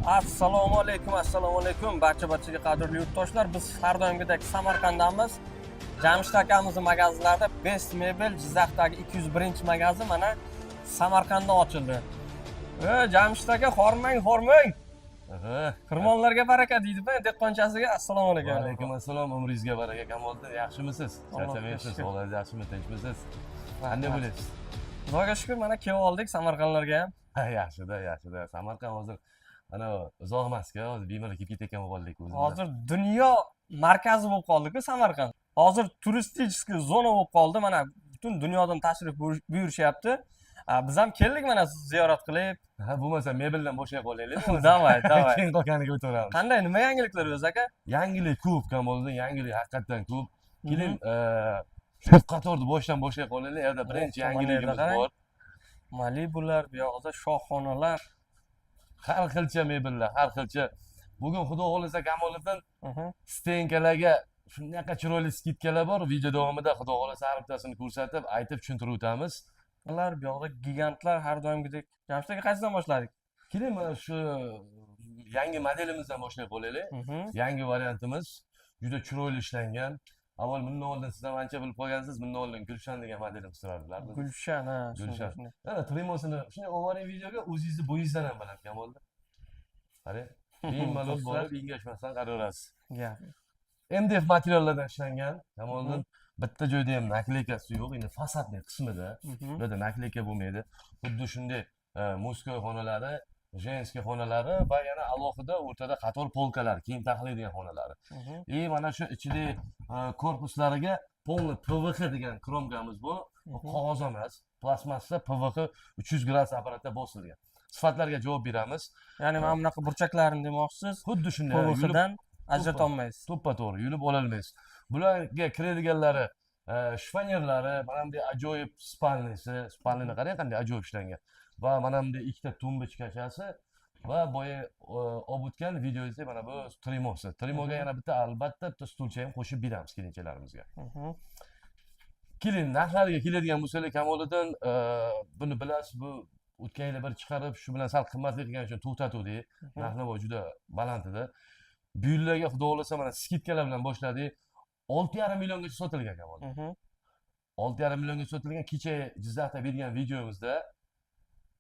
Assalomu alaykum, assalomu alaykum barcha barchaga qadrli yurtdoshlar. Biz har doimgidek Samarqanddamiz. Jamshid akamizni magazinlarida Best Mebel Jizzaxdagi 201 magazin mana Samarqandda ochildi. E, Jamshid aka, hormang, hormang. Xirmonlarga baraka deydi-ku dehqonchasiga. Assalomu alaykum. Va alaykum assalom, umringizga baraka, Kamoliddin. Yaxshimisiz? Allohga Charchamayapsiz? shukur. Sog'lig'ingiz yaxshimi, tinchmisiz? Qanday bo'lyapsiz? Xudoga shukur, mana kelib oldik Samarqandlarga ham. Ha, yaxshida, yaxshida. Samarqand hozir mana uzoq emasku, hozir bemalol kelib ketayotgan bo'lib qoldik o'zimiz. Hozir dunyo markazi bo'lib qoldi-ku Samarqand. Hozir turistik zona bo'lib qoldi. Mana butun dunyodan tashrif buyurishyapti. Biz ham keldik mana sizni ziyorat qilib. Ha, bo'lmasa mebeldan boshlay qolaylik. Давай, давай. Keyin qolganiga o'taveramiz. Qanday, nima yangiliklar o'zi aka? Yangilik ko'p, Kamoliddin, yangilik haqiqatdan ko'p. Keling, shu qatorni boshidan boshlay qolaylik. U yerda birinchi Oh, mana yerda yangiligimiz qarang. bor. Malibular, bu yoqda shohxonalar. Har xilcha mebellar, har xilcha. Bugun xudo xohlasa, Kamoliddin, стенка larga shunaqa chiroyli скидка lar bor. Video davomida xudo xohlasa har bittasini ko'rsatib, aytib tushuntirib o'tamiz. Ular bu yoqda gigantlar har doimgidek. Jamshid aka, qaysidan boshladik? Keling, mana shu yangi modelimizdan boshlay qolaylik. Yangi variantimiz juda chiroyli ishlangan. Avval bundan oldin siz ham ancha bilib qolgansiz, bundan oldin Gulshan degan modelimiz turardilar. Gulshan, ha, shunday, Gulshan. shunday. Mana trimosini shunday olib videoga, o'zingizni bo'yingizdan ham biladi Kamolda. Qarang, bemalol Do'stlar. borib engashmasdan qaraverasiz. Gap. MDF materiallardan ishlangan. Kamoliddin, bitta joyda ham наклейка si yo'q, endi фасадный qismida. Bularda наклейка bo'lmaydi. Xuddi shunday мужской xonalari, женский xonalari va yana alohida o'rtada qator полка lar, kiyim taxlaydigan xonalari. И mana shu ichida korpuslariga полный PVX degan кромка miz bu. Bu qog'oz emas, plastmassa PVX 300 gradus apparatda bosilgan. Sifatlarga javob beramiz. Ya'ni mana bunaqa burchaklarini demoqchisiz. Xuddi shunday yulib PVXdan ajrata olmaysiz. To'ppa to'g'ri, yulib ololmaysiz. Bularga kiradiganlari shifonerlari, mana bunday ajoyib спальный si, спальный ni qarang, qanday ajoyib ishlangan. Va mana bunday ikkita tumbochkachasi va boya olib o'tgan videoyingizda mana bu trimosi. Trimoga yana bitta, albatta, bitta stulcha ham qo'shib beramiz kelinchalarimizga. Keling, narxlariga keladigan bo'lsak, Kamoliddin, buni bilasiz, bu o'tgan yili bir chiqarib, shu bilan sal qimmatli qilgani uchun to'xtatuvdik. Narx-navo juda baland edi. Bu yillarga xudo xohlasa mana скидка lar bilan boshladik. 6,5 milliongacha sotilgan, Kamoliddin. 6,5 millionga sotilgan. Kecha Jizzaxda bergan videomizda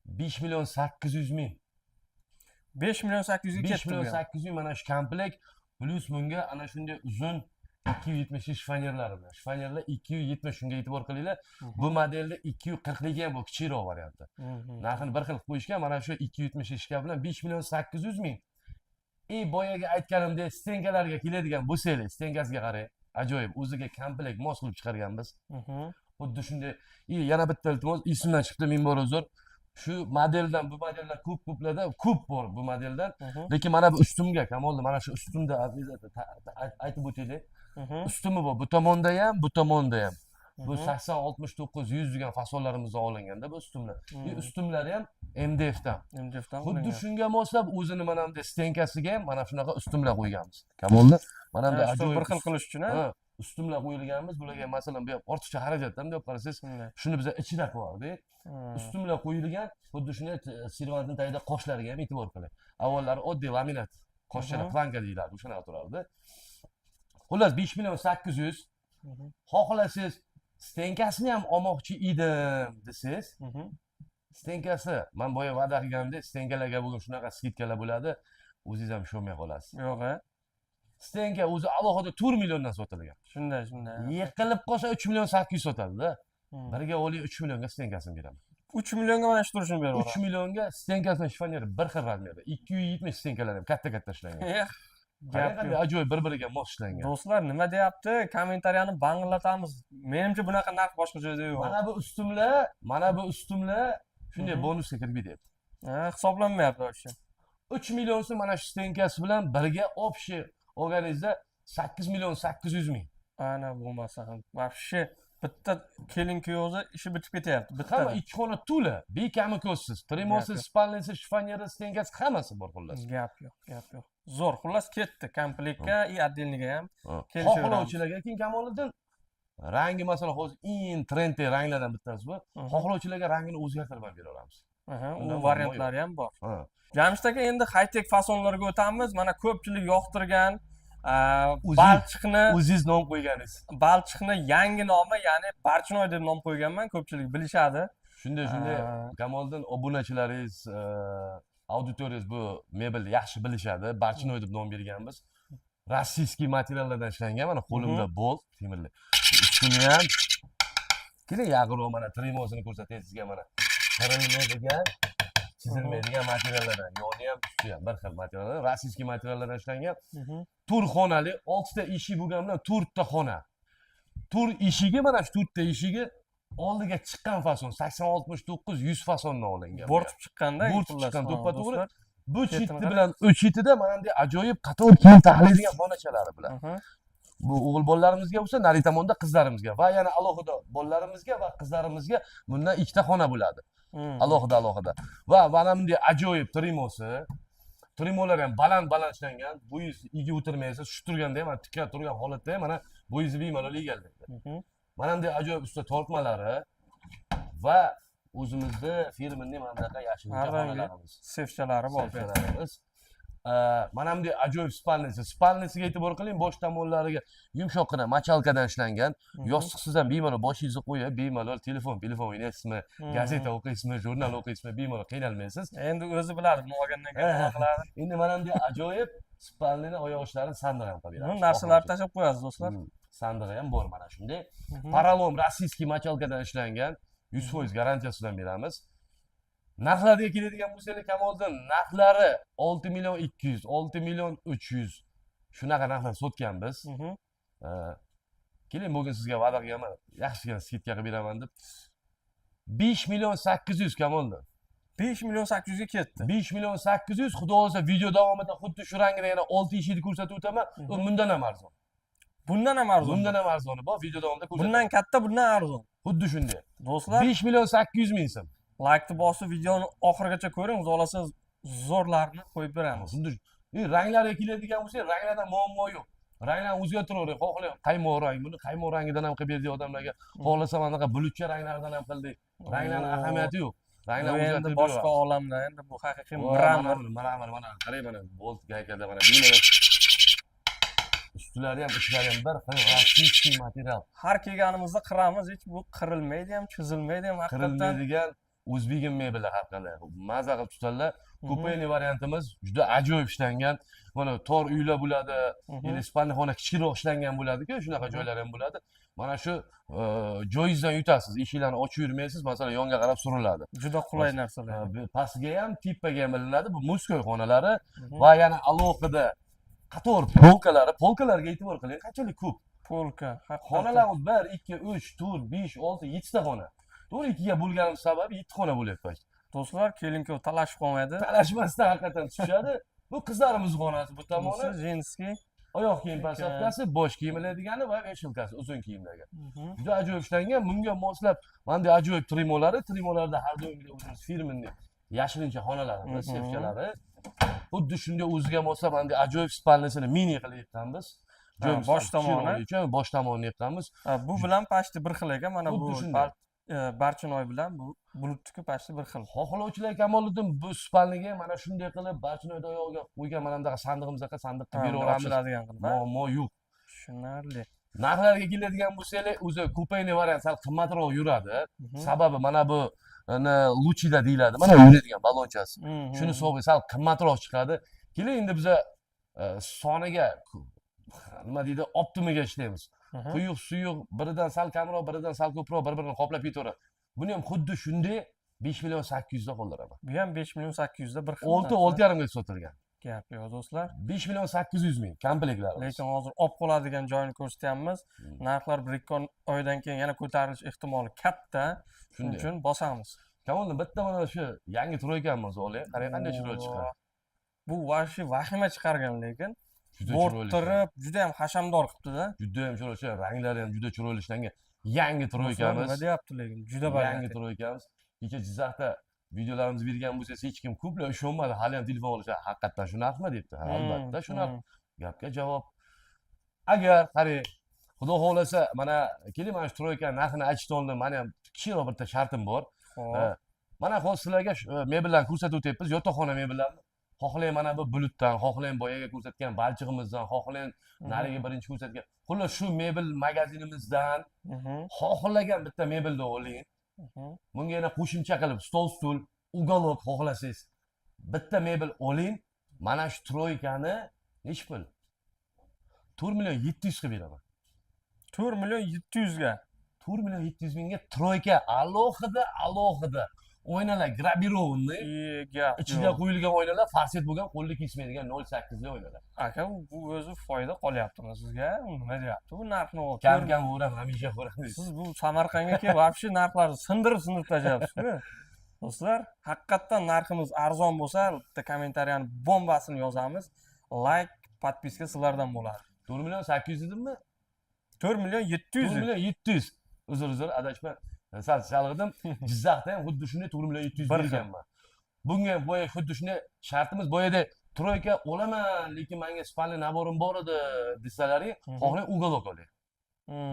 5 million 800 ming. 5 million 800 ga 5 ketdi million bu ham. 800 ming mana shu komplekt, плюс bunga ana shunday uzun 270 shifonerlari bilan. Shifonerlar 270, shunga e'tibor qilinglar. Bu modelda 240ligi ham bu kichikroq varianti. Narxini bir xil qilib qo'yishgan, mana shu 270 shkaf bilan 5 million 800 ming. И boyagi aytganimdek, стенка larga keladigan bo'lsanglar, стенка siga qarang. Ajoyib, o'ziga komplekt mos qilib chiqarganmiz. Xuddi shunday. И yana bitta, iltimos, esimdan chiqdi, ming bor uzr. Shu modeldan, bu modellar ko'p ko'plarda ko'p bor bu modeldan. Lekin mana bu ustunga, Kamolda, mana shu ustunda aytib o'taylik. Ustuni bor. Bu tomonda ham, bu tomonda ham. Bu 80, 69, 100 degan fasonlarimizdan olinganda bu ustunlar. И ustunlari ham MDFdan. MDFdan Xuddi qilingan. shunga moslab o'zini mana bunday стенка siga ham mana shunaqa ustunlar qo'yganmiz. Kamolda, mana bunday Ha, shu ajoyib bir xil qilish uchun, ha? Ha, ustunlar qo'yilganmiz. Bularga masalan bu ham ortiqcha xarajatdan bunday olib qarasangiz, Shunday. shuni biza ichida qo'yardik. Ustunlar qo'yilgan, xuddi shunday servantning tagida qoshlariga ham e'tibor qiling. Avvallari oddiy laminat qoshchalar, planka deyiladi, o'shanaqa turardi. Xullas, 5 million 800. Xohlasangiz, стенка sini ham olmoqchi edim desangiz, стенка si, man boya va'da qilganimdek, стенка larga bugun shunaqa скидка lar bo'ladi. O'zingiz ham ishonmay qolasiz. Yo'q, a? Стенка o'zi alohida 4 milliondan sotilgan. Shunday, shunday. Yiqilib qolsa 3 million 800 sotadi-da. Birga oling, 3 millionga стенка sini beraman. 3 millionga mana shu turishini berib 3 millionga стенка sini, шифоньер bir xil размер da. 270 стенка lar ham katta-katta ishlangan. Eh, Qarang, gap qanday yo'q. ajoyib bir-biriga mos ishlangan. Do'stlar, nima deyapti? Kommentariyani bang'illatamiz. Menimcha, bunaqa narx boshqa joyda yo'q. Mana bu ustunlar shunday bonusga kirib ketyapti. Ha, hisoblanmayapti вообще. 3 million so'm mana shu стенка si bilan birga общий olganingizda 8 million 800 ming. Ana bo'lmasa ham вообще bitta kelin kuyovni ishi bitib ketyapti. Hamma Bittada. ikki xona to'la, bekami ko'zsiz. Trimosi, Gap yo'q. спальный si, шифоньер i, стенка si hammasi bor xullas. Gap yo'q, gap yo'q. Zo'r, xullas ketdi. Komplektga и отдельный ga ham kelishaveramiz. Xohlovchilarga keyin, Kamoliddin, rangi, masalan, hozir eng trendiy ranglardan bittasi bu. Xohlovchilarga rangini o'zgartirib ham bera olamiz. Aha, u Undan muammo variantlari ham bor. Ha. Jamshid aka, endi high-tech fasonlarga o'tamiz. Mana ko'pchilik yoqtirgan balchiqni O'zingiz nom qo'yganingiz. Balchiqni yangi nomi, ya'ni Barchinoy deb nom qo'yganman, ko'pchilik bilishadi. Shunday, Kamoliddin, obunachilaringiz, auditoriyangiz bu mebelni yaxshi bilishadi. Barchinoy deb nom berganmiz. Российский materiallardan ishlangan, mana qo'limda bolt, temirli. Ustuni ham keling, yaqinroq mana trimosini ko'rsatay sizga, mana. Qirilmaydigan, chizilmaydigan materiallardan. Yoni ham, usti ham bir xil materiallar, российский materiallardan ishlangan. To'rt xonali, oltita eshik bo'lgani bilan to'rtta xona. To'rt eshigi, mana shu to'rtta eshigi oldiga chiqqan fason, 80 69 100 fasondan olingan. Bo'rtib chiqqanda. Bo'rtib Xullas, chiqqan, ha, to'ppa-to'g'ri. do'stlar. Bu Chetini cheti qarang. bilan u chetida mana bunday ajoyib qator kiyim taxlaydigan xonachalari bilan. Bu o'g'il bolalarimizga bo'lsa, nari tomonda qizlarimizga va yana alohida bolalarimizga va qizlarimizga bundan ikkita xona bo'ladi. Alohida alohida. Va mana bunday ajoyib trimosi. Trimolar ham baland baland ishlangan. Bo'yingiz egib o'tirmaysiz, shu turganda ham, mana tikka turgan holatda ham mana bo'yingizni bemalol egallaydi. Mana bunday ajoyib usta tortmalari va o'zimizni firmaning mana bunaqa yashirincha Har rangli xonalarimiz. Sefchalari bor bu yerda. Sefchalarimiz. Mana bunday ajoyib спальный si. Спальный siga e'tibor qiling, bosh tomonlariga yumshoqqina мочалка dan ishlangan. Yostiqsiz ham bemalol boshingizni qo'yib, bemalol telefon o'ynaysizmi, gazeta o'qiysizmi, jurnal o'qiysizmi, bemalol qiynalmaysiz. Endi o'zi biladi, buni olgandan keyin nima qiladi. Endi mana bunday ajoyib спальный ni oyoq uchlarini sandiq ham qilib beramiz. Bu narsalarni tashlab qo'yasiz, do'stlar. Sandig'i ham bor mana shunday. Поролон российский мочалка dan ishlangan, 100% garantiyasidan beramiz. Narxlarga keladigan bo'lsak, Kamoliddin, narxlari 6 million 200, 6 million 300, shunaqa narxlar sotganmiz. Keling, bugun sizga va'da qilganman, yaxshigina скидка qilib beraman deb. 5 million 800, Kamoliddin. 5 million 800 ga ketdi. 5 million 800, xudo xohlasa, video davomida xuddi shu rangida yana 6 eshikni ko'rsatib o'taman. U bundan ham arzon. Bundan ham arzon. Bundan ham arzoni bor, video davomida ko'rsataman. Bundan katta, bundan arzon. Xuddi shunday. Do'stlar, 5 million 800 ming so'm. Laykni bosib, videoni oxirigacha ko'ring, xudo xohlasa zo'rlarni qo'yib beramiz. Xuddi ranglarga keladigan bo'lsak, ranglarda muammo yo'q. Ranglarni o'zgartiravering. Xohlang qaymoq rang, buni qaymoq rangidan ham qilib berdik odamlarga. Xohlasa mana bunaqa bulutcha ranglardan ham qildik. Ranglarning ahamiyati yo'q. Ranglarni Bu endi o'zgartirib boshqa beraveramiz. olamda, endi bu haqiqiy Voy, мрамор. Mana mana mana qarang, mana bolt гайка da mana bemalol ustilari ham, ichlari ham bir xil российский material. Har kelganimizda qiramiz, hech bu qirilmaydi ham, chizilmaydi ham haqiqatdan. Qirilmaydigan o'zbegim mebeli har qalay. Maza qilib tutadilar. Купейный variantimiz juda ajoyib ishlangan. Mana tor uylar bo'ladi, или спальный xona kichikroq ishlangan bo'ladi-ku, shunaqa joylar ham bo'ladi. Mana shu joyingizdan yutasiz, eshiklarni ochib yurmaysiz, masalan, yonga qarab suriladi. Juda qulay narsalar. Bu pastga ham, tepaga ham ilinadi. Bu мужской xonalari va yana alohida qator polkalari, polkalarga e'tibor qiling, qanchalik ko'p. Polka, haqiqatdan. Xonalarimiz 1, 2, 3, 4, 5, 6, 7 ta xona. To'g'ri, ikkiga bo'lganimiz sababi 7 xona bo'lyapti. Do'stlar, kelin kuyov talashib qolmaydi. Talashmasdan haqiqatdan tushadi. Bu qizlarimiz xonasi bu tomoni. Bunisi женский. Oyoq kiyim подставка si, bosh kiyim iladigani va вешалка si uzun kiyimlarga. Juda ajoyib ishlangan. Bunga moslab mana bunday ajoyib trimolari, trimolarda har doimgidek o'zimiz firmaning yashirincha xonalarimiz, sefchalari. Xuddi shunday o'ziga moslab mana bunday ajoyib спальный sini mini qilib yiqqanmiz. Ha, bosh tomoni. Uchun bosh tomonini yiqqanmiz. Ha, bu bilan почти bir xil ekan. Mana bu Xuddi shunday. Barchinoy bilan bu bulutniki почти bir xil. Xohlovchilar, Kamoliddin, bu спальный ga mana shunday qilib Barchinoyda oyog'iga qo'ygan mana bunaqa sandig'imizga sandiq qilib Ha, bunday beraveramiz. ochiladigan qilib. Ha? Muammo yo'q. Tushunarli. Narxlarga keladigan bo'lsak, o'zi купейный variant sal qimmatroq yuradi. Sababi mana bu лучида deyiladi. Mana yuradigan ballonchasi. Shuni hisobiga sal qimmatroq chiqadi. Keling, endi biza soniga, nima deydi, optimiga ishlaymiz. Quyuq suyuq biridan sal kamroq, biridan sal ko'proq, bir birini qoplab ketaveradi. Buni ham xuddi shunday 5 million 800da qoldiraman. Bu ham 5 million 800da bir xil Olti, narsa. 6,5ga sotilgan. Gap yo'q, do'stlar. 5 million 800 ming komplektlarimiz. Lekin hozir olib qoladigan joyini ko'rsatyapmiz. Narxlar bir ikki oydan keyin yana ko'tarilish ehtimoli katta. Shuning Shunday. uchun bosamiz. Kamolni bitta mana shu yangi тройка miz oling, qarang, qanday chiroyli chiqqan. Bu вообще vahima chiqargan lekin. Juda chiroyli. Bo'rttirib, juda ham hashamdor qilibdi-da. Juda ham chiroyli, ranglari ham juda chiroyli ishlangan yangi Do'stlar, nima тройка miz. deyapti lekin, juda Yangi baland. тройка miz. Kecha Jizzaxda videolarimizni bergan bo'lsangiz, hech kim, ko'plar ishonmadi, hali ham telefon olishadi, haqiqatdan shu narxmi debdi. Ha, albatta shu narx. Gapga javob. Agar qarang, xudo xohlasa, mana keling, mana shu тройка ni narxini aytishdan oldin mani ham kichikroq bitta shartim bor. Xo'p. Ha, mana hozir sizlarga shu, mebellarni ko'rsatib o'tyapmiz, yotoqxona mebellarini. Xohlang mana bu bulutdan, xohlang boyaga ko'rsatgan balchig'imizdan, xohlang narigi birinchi ko'rsatgan, xullas shu mebel magazinimizdan xohlagan bitta mebelni oling. Bunga yana qo'shimcha qilib stol, stul, уголок xohlasangiz, bitta mebel oling. Mana shu тройка ni nechi pul? 4 million 700 qilib beraman. 4 million 700ga. 4 million 700 mingga тройка, alohida alohida oynalar, гравированный. Gap Ichiga yo'q. qo'yilgan oynalar форсет bo'lgan, qo'lni kesmaydigan 0,8li oynalar. Aka, bu o'zi foyda qolyaptimi sizga? U nima deyapti bu narxni? Kam kam ko'raman, hamisha ko'raman. Siz bu Samarqandga kelib вообще narxlarni sindirib sindirib tashlayapsiz-ku. Do'stlar, haqiqatdan narximiz arzon bo'lsa, bitta kommentariyani bombasini yozamiz. Layk, подписка sizlardan bo'ladi. 4 million 800 dedimmi? 4 million yetti to'rt yuz million yetti yuz Uzr, uzr, adashma, sal chalg'idim. Jizzaxda ham xuddi shunday 4 million 700 Bir xil. berganman. Bunga ham boya xuddi shunday shartimiz. Boyada тройка olaman, lekin manga спальный набор im bor edi desalaring, xohlang уголок oling,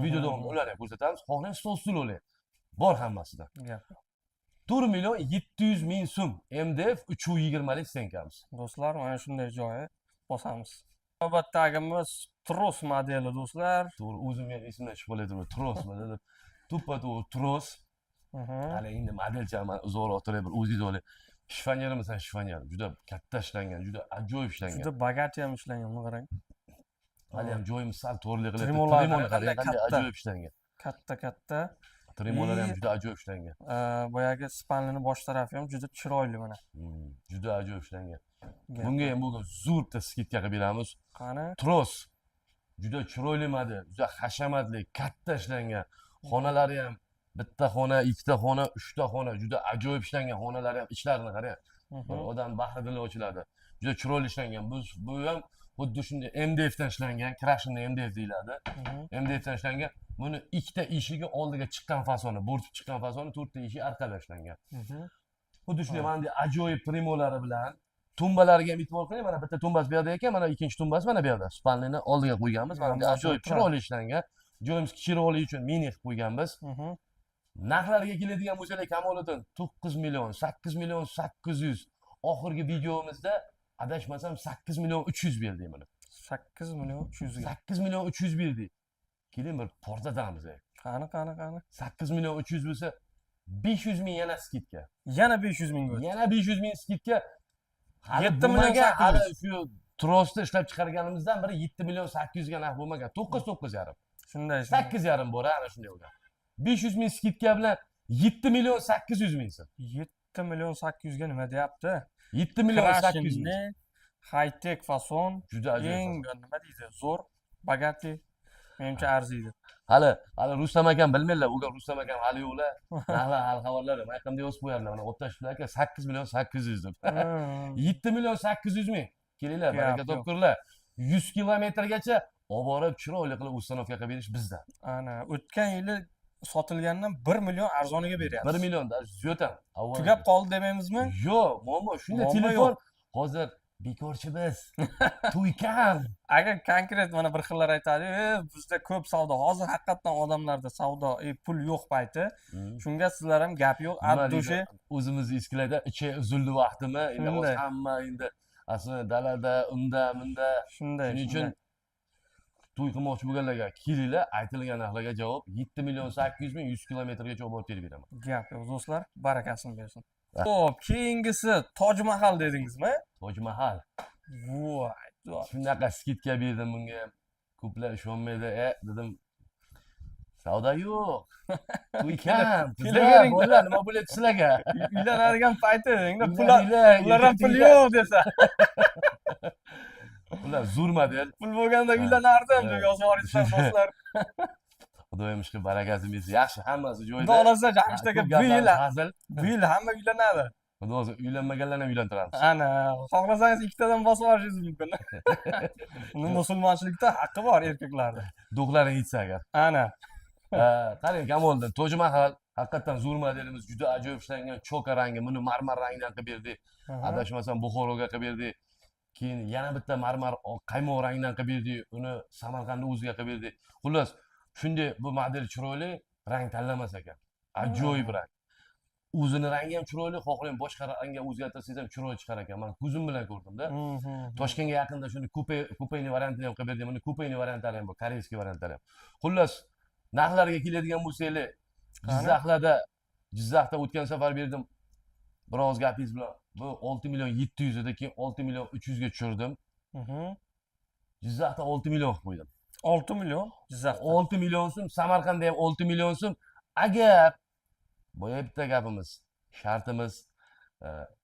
video davomida ularni ham ko'rsatamiz, xohlang stol, stul oling, bor hammasida. Gap. 4 million 700 ming so'm MDF 3,20lik стенка miz. Do'stlar, mana shunday joyi, bosamiz. Navbatdagimiz Tros modeli, do'stlar. To'g'ri, o'zim ham esimdan chiqib qoladi, trosmi dedim, tuppa to'g'ri tros. Hali endi modelcha, mana uzoqroq turay, bir o'zingiz oling. Shifonerimiz ham, shifoner juda katta ishlangan, juda ajoyib ishlangan. Juda богатый ham ishlangan, buni qarang. Hali ham joyimiz sal to'g'rilik qilyapti. Tremolari Tremoni qarang, qanday qanday katta. ajoyib ishlangan. Katta katta. Tremolar ham И juda ajoyib ishlangan. Boyagi спальный ni bosh tarafi ham juda chiroyli mana. Juda ajoyib ishlangan. Gap Bunga yo'q. ham bugun zo'r bitta скидка qilib beramiz. Qani? Tros juda chiroyli model, juda hashamatli, katta ishlangan. Xonalari ham bitta xona, ikkita xona, uchta xona, juda ajoyib ishlangan xonalari ham, ichlarini qarang. Bir odam bahri dili ochiladi. Juda chiroyli ishlangan. Bu ham xuddi shunday MDF dan ishlangan, крашеный MDF deyiladi. MDF dan ishlangan. Buni ikkita eshigi oldiga chiqqan fasoni, bo'rtib chiqqan fasoni, to'rtta eshigi orqada ishlangan. Xuddi shunday mana bunday ajoyib tremolari bilan tumbalariga ham e'tibor qiling. Mana bitta tumbasi bu yoqda ekan, mana ikkinchi tumbasi mana bu yoqda. Спальный ni oldiga qo'yganmiz. Mana bunday Yonboshi ajoyib turadi. chiroyli ishlangan. Joyimiz kichikroqligi uchun mini qilib qo'yganmiz. Narxlarga keladigan bo'lsak, Kamoliddin, 9 million, 8 million 800. Oxirgi videomizda adashmasam 8 million 300 berdik buni. 8 million 300ga. 8 million 300 berdik. Keling, bir portlatamiz. Qani, qani, qani? 8 million 300 bo'lsa, 500 ming yana скидка. Yana 500 ming o'tdi. Yana 500 ming скидка. Hali 7 million bo'lmagan, hali 800. shu trosni ishlab chiqarganimizdan beri 7 million 800 ga narx bo'lmagan. 9, 9,5. Shunday, shunday. 8,5 bor, ana shunday bo'lgan. 500 ming скидка bilan 7 million 800 ming so'm. 7 million 800ga nima deyapti? 7 million 800 ming. Крашеный, high tech fason, Juda ajoyib eng fason. nima deydi, zo'r, богатый, menimcha arziydi. Hali Rustam akam bilmaydilar, uga Rustam akam hali yo'qlar. Narxlar hali xabarlar, mana yaqinda yozib qo'yardilar. Mana olib tashlabdilar aka, 8 million 800 deb. 7 million 800 ming. Kelinglar, Gap baraka yo'q. topkurlar. 100 kilometrgacha olib borib, chiroyli qilib установка qilib berish bizdan. Ana, o'tgan yili sotilgandan 1 million arzoniga beryapsiz. 1 million даже ziyod ham. Avval- Tugab qoldi demaymizmi? Yo'q, muammo shunda, Muammo telefon yo'q. hozir bekorchi biz. To'y kam. Agar konkret mana bir xillar aytadi, bizda ko'p savdo. Hozir haqiqatdan odamlarda savdo, pul yo'q payti. Shunga sizlar ham gap yo'q. Nima От души. deydi, o'zimiz eskilarda ichi uzildi vaqtimi endi hozir Shunday. hamma endi aslida dalada, unda bunda, Shunday. shuning uchun Shunday. to'y qilmoqchi bo'lganlarga kelinglar, aytilgan narxlarga javob 7 million 800 ming, 100 kilometrgacha olib borib terib beraman. Gap yo'q, do'stlar, barakasini bersin. Xo'p, keyingisi Toj Mahal dedingizmi? Toj Mahal. Voy. Shunaqa скидка berdim bunga ham. Ko'plar ishonmaydi. Dedim, savdo yo'q. To'y kam. Qizlar, Kelavering. bolalar, nima bo'lyapti sizlarga? Uylanadigan payti, endi Uylaninglar, ular ham pul erkaklar. yo'q desa. Ular zo'r model. Pul bo'lganda Ha. uylanardim deb Ha. yozib yuborishlar do'stlar. Xudoyim ishqi barakasini bersin. Yaxshi, hammasi joyida. Xudo xohlasa, Jamshid aka, Ko'p bu yil gaplarimiz hazil. bu yil hamma uylanadi. Xudo xohlasa, uylanmaganlarni ham uylantiramiz. Ana, xohlasangiz ikkitadan bosib olishingiz mumkin. Uni musulmonchilikda haqqi bor erkaklarda. Дух lari yetsa agar. Ana. Qarang, Kamoliddin, Toj Mahal haqiqatdan zo'r modelimiz, juda ajoyib ishlangan, choka rangi, buni marmar rangidan qilib berdik. Adashmasam, Buxoroga qilib berdik. Keyin yana bitta marmar qaymoq rangidan qilib berdik, uni Samarqandni o'ziga qilib berdik. Xullas, shunday bu model chiroyli, rang tanlamas ekan. Ajoyib rang. O'zini rangi ham chiroyli, xohlang boshqa rangga o'zgartirsangiz ham chiroyli chiqar ekan. Men ko'zim bilan ko'rdimda. Toshkentga yaqinda shuni купейный variantini ham qilib berdim. Buni купейный variantlari ham bor, корейский variantlari ham. Xullas, narxlarga keladigan bo'lsanglar, Jizzaxda o'tgan safar berdim. Bir og'iz gapingiz bilan bu 6 million 700 edi, keyin 6 million 300 ga tushirdim. Jizzaxda 6 million qilib qo'ydim. 6 million Jizzaxda. 6 million so'm, Samarqandda ham 6 million so'm. Agar boya bitta gapimiz, shartimiz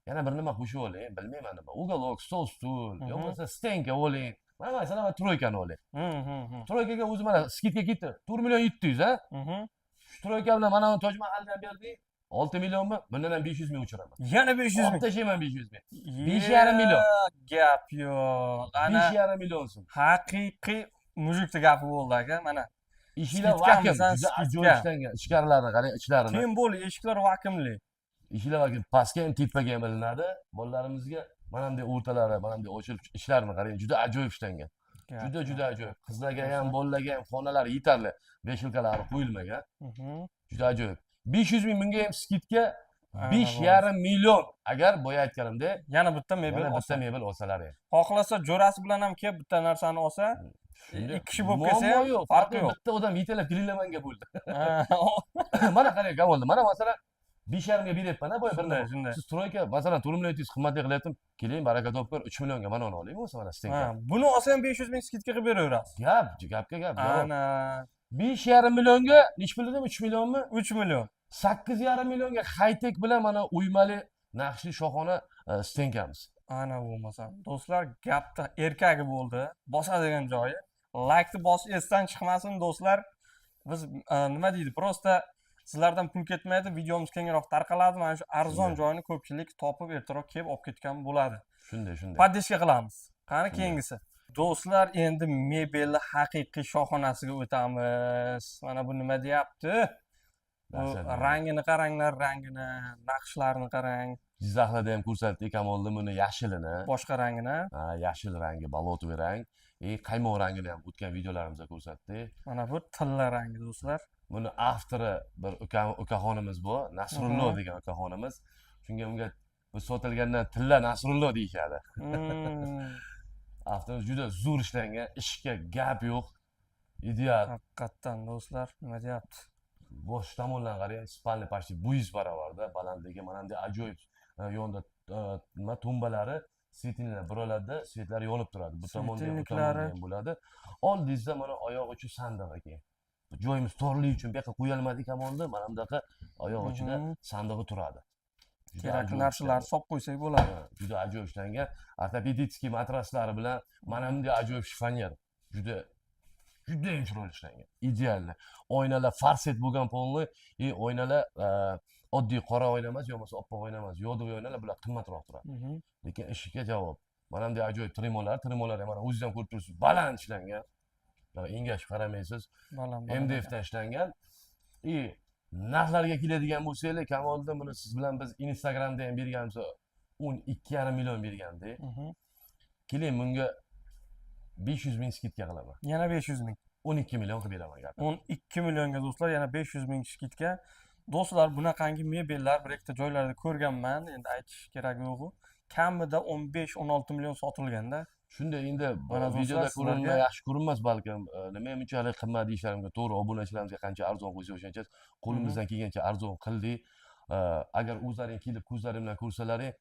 yana bir nima qo'shib oling, bilmayman nima. Уголок, stol, stul, yo bo'lmasa стенка oling. Mana masalan, mana тройка ni oling. Тройка ga o'zi mana скидка ketdi. 4 million 700, ha? Shu тройка bilan mana bu Toj Mahaldan berdik. 6 millionmi? Bundan ham 500 ming o'chiraman. Yana 500 Olib ming. tashlayman 500 ming. 5,5 million. Gap yo'q. Ana 5,5 million so'm. haqiqiy мужик ni gapi bo'ldi aka, mana. Eshiklar Скидка vakuum, misan, juda ajoyib скидка. ishlangan. Ichkarilarini qarang, ichlarini. Keyin bo'ldi, eshiklar vakuumli. Eshiklar vakuum, pastga ham, tepaga ham ilinadi. Bolalarimizga mana bunday o'rtalari, mana bunday ochilib, ichlarini qarang, juda ajoyib ishlangan. Juda juda ajoyib. Qizlarga ham, bolalarga ham xonalari yetarli. Вешалка lari qo'yilmagan. Juda ajoyib. 500 ming bunga ham скидка. Ana 5,5 million. Agar boya aytganimdek, Yana bitta mebel yana olsa. bitta mebel olsalar ham. Xohlasa jo'rasi bilan ham kelib bitta narsani olsa, Shunday. ikki kishi bo'lib kelsa Muammo ham yo'q, farqi yo'q. Bitta odam yetalab kelinglar manga bo'ldi. Ha, Mana qarang, bo'ldi. Mana masalan 5,5 ga beryapman, boya bir Shunday, nima. shunday. Siz тройка, masalan, 4 million 700 qimmatli qilyaptim. Keling, baraka topib 3 millionga mana uni oling bo'lmasa mana стенка. Ha, buni olsa ham 500 ming скидка qilib beraverasiz. Gap, gapga gap. Javob. Ana, 5,5 millionga nechi pul dedim? 3 millionmi? 3 million. 8,5 millionga high-tech bilan mana uymali naqshli shohona стенка miz. Ana bo'lmasam. Do'stlar, gapda erkagi bo'ldi. Bosadigan joyi. Laykni bosish esdan chiqmasin, do'stlar. Biz nima deydi? Просто sizlardan pul ketmaydi, videomiz kengroq tarqaladi. Mana shu arzon Shunday. joyini ko'pchilik topib, ertaroq kelib olib ketgan bo'ladi. Shunday, shunday. Поддержка qilamiz. Qani Shunday. keyingisi? Do'stlar, endi mebelni haqiqiy shoxonasiga o'tamiz. Mana bu nima deyapti? Bu Dahshat. rangini qaranglar, rangini, naqshlarini qarang, Jizzaxlarda ham ko'rsatdik Kamoliddin buni yashilini. Boshqa rangini. Ha, yashil rangi, болотовый rang. Qaymoq rangini ham o'tgan videolarimizda ko'rsatdik. Mana bu tilla rangi, do'stlar. Buni avtori bir ukaxonimiz bu, Nasrullo degan ukaxonimiz. Shunga unga bu sotilgandan Tilla Nasrullo deyishadi. Avtori juda zo'r ishlangan, ishga gap yo'q. Ideal. Haqiqatdan, do'stlar, nima deyapti? Bosh tomondan qarang, спальный почти bo'yingiz baravarda, balandligi, mana bunday ajoyib yonida nima tumbalari, светильник lar buraladida, свет lari yonib turadi. Bu tomonda ham, bu tomonda Светильник lari. ham bo'ladi. Oldingizda mana oyoq uchi sandig'i keyin. Joyimiz torligi uchun bu yoqqa qo'yolmadik Kamolni, mana bunaqa oyoq uchida sandig'i turadi. Juda Kerakli ajoyib narsalarni ishlangan. solib qo'ysak bo'ladi. Ha, juda ajoyib ishlangan. Ортопедический matraslari bilan mana bunday ajoyib shifonyer. Juda juda ham chiroyli ishlangan. Идеально. Oynalar форсет bo'lgan полный, и oynalar oddiy qora oyna emas, yo bo'lmasa oppoq oyna emas, йодовый oynalar, bular qimmatroq turadi. Lekin ishiga javob. Mana bunday ajoyib trimolar, trimolar ham mana o'zingiz ham ko'rib turibsiz, baland ishlangan. Mana engashib qaramaysiz. Baland, baland. MDF dan ishlangan. И narxlarga keladigan bo'lsanglar, Kamoliddin, buni siz bilan biz Instagramda ham berganmiz, 12,5 million bergandik. Keling, bunga 500 ming скидка qilaman. Yana 500 ming. 12 million qilib beraman gap. 12 millionga, do'stlar, yana 500 ming скидка. Do'stlar, bunaqangi mebellar bir ikkita joylarda ko'rganman, endi aytish keragi yo'q. Kamida 15-16 million sotilganda. Shunday endi Mana do'stlar, videoda ko'rinma sizlarga- yaxshi ko'rinmas balkim. Nima bunchalik qimmat deyishlari mumkin. To'g'ri, obunachilarimizga qancha arzon qo'ysak o'shancha qo'limizdan kelgancha arzon qildik. Agar o'zlaring kelib ko'zlaring bilan ko'rsalaring,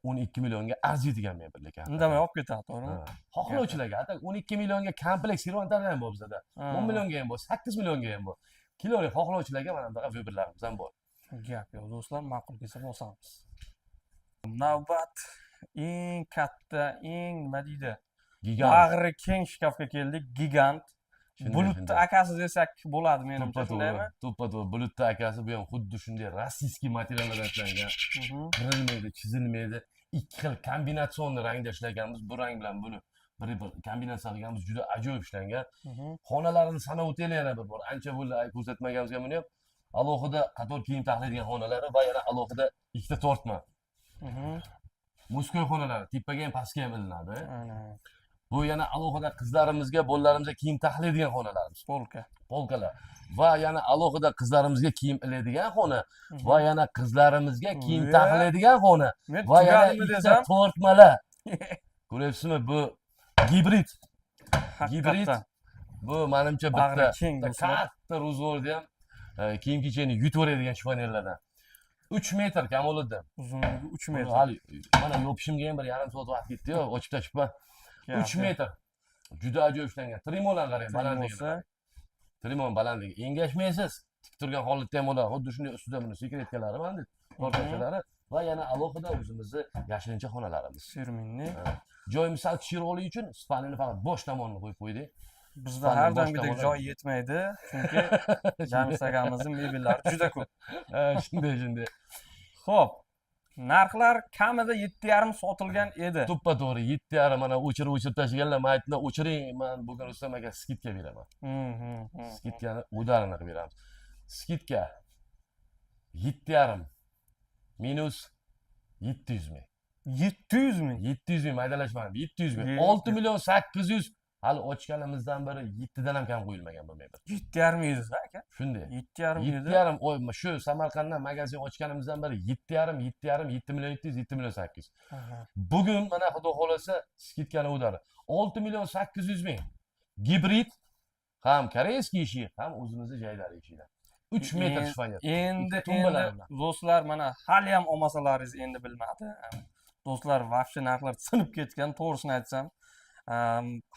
12 millionga arziydigan mebel ekan. Indamay olib ketadi, to'g'rimi? Ha, xohlovchilarga ata 12 millionga komplekt servantlar ham bor bizada. 10 millionga ham bor, 8 millionga ham bor. Kelavering, xohlovchilarga mana bunaqa выбор larimiz ham bor. Gap yo'q, do'stlar, ma'qul kelsa bosamiz. Navbat eng katta, eng nima deydi? Gigant. Bag'ri keng shkafga keldik, gigant. Shunday, Bulutni shunday. akasi desak bo'ladi menimcha, To'ppa to'g'ri. shundaymi? To'ppa to'g'ri. Bulutni akasi bu ham xuddi shunday российский materiallardan ishlangan. Qirilmaydi, chizilmaydi. Ikki xil kombinatsion rangda ishlaganmiz. Bu rang bilan buni bir bir kombinatsiya qilganmiz. Juda ajoyib ishlangan. Xonalarini sanab o'taylik yana bir bor. Ancha bo'ldi ko'rsatmaganimizga buni ham. Alohida qator kiyim taxlaydigan xonalari va yana alohida ikkita tortma. Мужской xonalari tepaga ham, pastga ham ilinadi. Ana, Bu yana alohida qizlarimizga, bolalarimizga kiyim taxlaydigan xonalarimiz. Polka. Polkalar. Va yana alohida qizlarimizga kiyim iladigan xona va yana qizlarimizga kiyim taxlaydigan xona Men va yana tugadimi ikkita desam, tortmalar. Ko'ryapsizmi, bu gibrid. Gibrid. haqiqatdan. Bu menimcha Bag'ri bitta keng bitta do'stlar. katta развор da ham kiyim kechakni yutaveradigan shifonerlardan. 3 metr Kamoliddin. Uzunligi 3 Buni metr. hali mana yopishimga ham 1,5 soat vaqt ketdi-yu, ochib tashibman. 3 metr. Juda ajoyib ishlangan. Trimolarni qarang, balandligini. Bo'lsa, Trimon balandligi. Engashmaysiz. Tik turgan holatda ham bo'ladi. Xuddi shunday ustida buni секретка lari mana tortachalari va yana alohida o'zimizni yashirincha xonalarimiz. Фирменный. Joyimiz sal kichikroqligi uchun спальня ni faqat bosh tomonini qo'yib qo'ydik. Bizda Спальня har bosh doimgidek tomoni. joy yetmaydi, chunki Jamshid akamizni mebellari juda ko'p. Ha, shunday, shunday. Xo'p, narxlar kamida 7,5 sotilgan edi. To'ppa to'g'ri, 7,5 mana o'chirib o'chirib tashlaganlar. Man aytdim, o'chiring, man bugun Rustam aka скидка beraman. Скидка ni удар ini qilib beramiz. Скидка 7,5 minus 700 ming. 700 ming. 700 ming, maydalashmadim. 700 ming. Ye- 6 million 800 hali ochganimizdan beri 7 dan ham kam qo'yilmagan bu mebel. 7,5 edi aka. Shunday. 7,5 edi. 7,5 oy shu Samarqanddan magazin ochganimizdan beri 7,5, 7,5, 7 million 700, 7 million 800. Bugun mana xudo xohlasa скидка ni удар i. 6 million 800 ming. Gibrid ham корейский eshik, ham o'zimizni jaydari eshiklar. 3 metr shifoner. Endi Ikki tumbalar endi bilan. do'stlar, mana hali ham olmasalaringiz endi bilmadim. Do'stlar, вообще narxlar sinib ketgan, to'g'risini aytsam.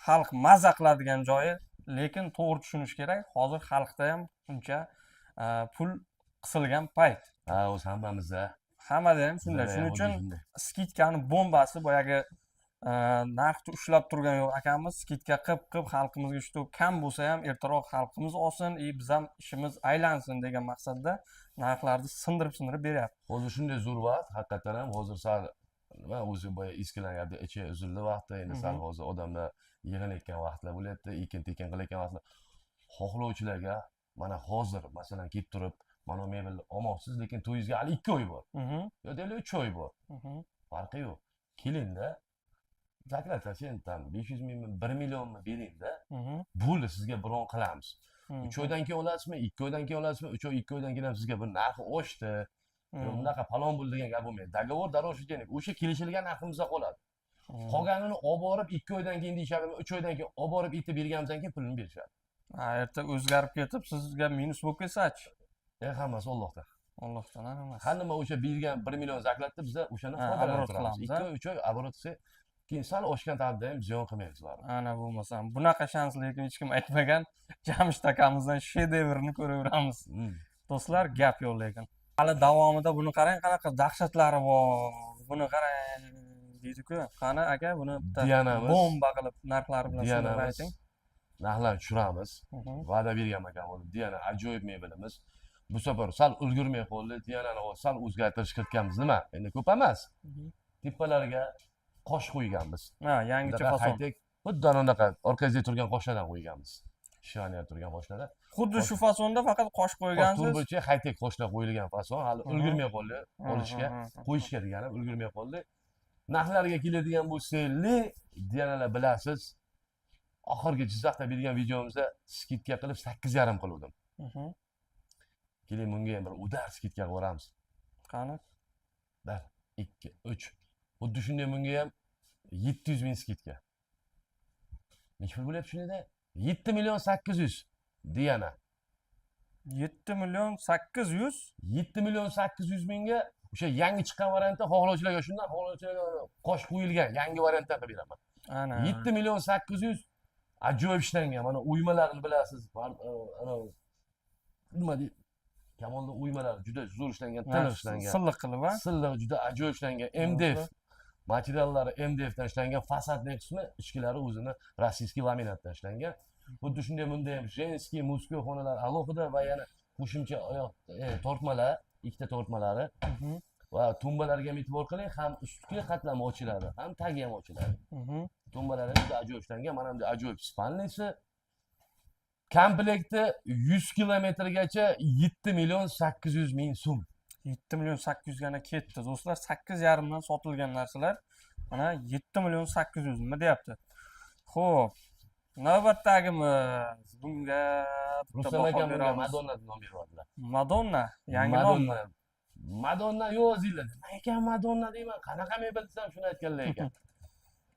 Xalq maza qiladigan joyi, lekin to'g'ri tushunish kerak. Hozir xalqda ham uncha pul qisilgan payt. Ha, o'zi hammamizda. Hammada ham shunday. Bizada Shuning ham uchun xuddi shunday. скидка ni bombasi boyagi narxni ushlab turgan yo'q akamiz скидка qilib qilib xalqimizga shu kam bo'lsa ham ertaroq xalqimiz olsin и biz ham ishimiz aylansin degan maqsadda narxlarni sindirib sindirib beryapti. Hozir shunday zo'r vaqt, haqiqatdan ham hozir sal nima o'zi boya eskilangan ichi uzildi vaqti, endi sal hozir odamlar yig'inayotgan vaqtlar bo'lyapti, ekin tekin qilayotgan vaqtlar. Xohlovchilarga mana hozir masalan kelib turib, mana bu mebelni olmoqchisiz, lekin to'yingizga hali 2 oy bor. Yo deylik 3 oy bor. Farqi yo'q. Kelingda, заклад endi там 500 mingmi, 1 millionmi beringda, bo'ldi, sizga bron qilamiz. 3 oydan keyin olasizmi, 2 oydan keyin olasizmi, 3 oy, 2 oydan keyin ham sizga bir narxi oshdi. Yo'q, bunaqa falon bo'ldi degan gap bo'lmaydi. Договор дороже денег. O'sha kelishilgan narximizda qoladi. Qolganini olib borib 2 oydan keyin deyishadimi, 3 oydan keyin olib borib etib berganimizdan keyin pulini berishadi. Ha, erta o'zgarib ketib sizga minus bo'lib ketsachi? Hammasi Allohdan. Allohdan hammasi. Har nima o'sha bergan 1 million заклад ni biza o'shani Ha, foydalanib оборот turamiz. qilamiz, 2 oy, 3 oy оборот qilsak, keyin sal oshgan taqdirda ham ziyon qilmaymiz baribir. Ana bo'lmasam bunaqa shans lekin hech kim aytmagan. Jamshid akamizdan shedevrni ko'raveramiz. Do'stlar, gap yo'q lekin. Hali davomida buni qarang, qanaqa dahshatlari bor. Buni qarang deydi-ku. Qani aka, buni bitta Dianamiz. bomba qilib narxlari bilan sindirib Dianamiz ayting. Narxlarni tushiramiz. Va'da bergan ekan o'zi. Diana ajoyib mebelimiz. Bu safar sal ulgurmay qoldi. Dianani hozir sal o'zgartirish kiritganmiz. Nima? Endi ko'p emas. Tepalarga qosh qo'yganmiz. Ha, yangicha Bunaqa fason. high-tech, xuddi ana unaqa orqangizda turgan qoshlardan qo'yganmiz. Shifoner turgan qoshlardan. Xuddi shu fasonda faqat qosh qo'ygansiz. Turbocha high-tech qoshlar qo'yilgan fason. Hali ulgurmay qoldi olishga, Mhm, mhm. qo'yishga degani ulgurmay qoldi. Narxlarga keladigan bo'lsak, Dianalar bilasiz, oxirgi Jizzaxda bergan videomizda скидка qilib 8,5 qiluvdim. Keling, bunga ham bir удар скидка qilib yuboramiz. Qani? 1, 2, 3. Xuddi shunday bunga ham 700 ming скидка. Necha pul bo'lyapti shunda? 7 million 800 Diana. 7 million 800. 7 million 800 mingga o'sha yangi chiqqan variantda, xohlovchilarga shundan, xohlovchilarga qosh qo'yilgan yangi variantdan qilib beraman. Ana. 7 million 800, ajoyib ishlangan. Mana uymalarini bilasiz, anavi nima deydi, Kamolni uymalari juda zo'r ishlangan, tiniq ishlangan. Silliq qilib, a? Silliq, juda ajoyib ishlangan. MDF materiallari, MDFdan ishlangan фасадный qismi, ichkilari o'zini российский laminatdan ishlangan. Xuddi shunday bunda ham женский, мужской xonalar alohida va yana qo'shimcha oyoq tortmalar, ikkita tortmalari va tumbalarga ham e'tibor qiling, ham ustki qatlami ochiladi, ham tagi ham ochiladi. Tumbalari ham juda ajoyib ishlangan. Mana bunday ajoyib спальный si komplekti 100 kilometrgacha 7 million 800 ming so'm. 7 million 800ga ana ketdi, do'stlar. 8,5dan sotilgan narsalar mana 7 million 800. Nima deyapti? Ho'p, navbatdagimiz, bunga bitta Rustam baho aka bunga beramiz. Madonna deb nom beryaptilar. Madonna yangi nommi? Madonna, Madonna yo'q, nima ekan Madonna deyman, qanaqa mebel desam, shuni aytganlar ekan.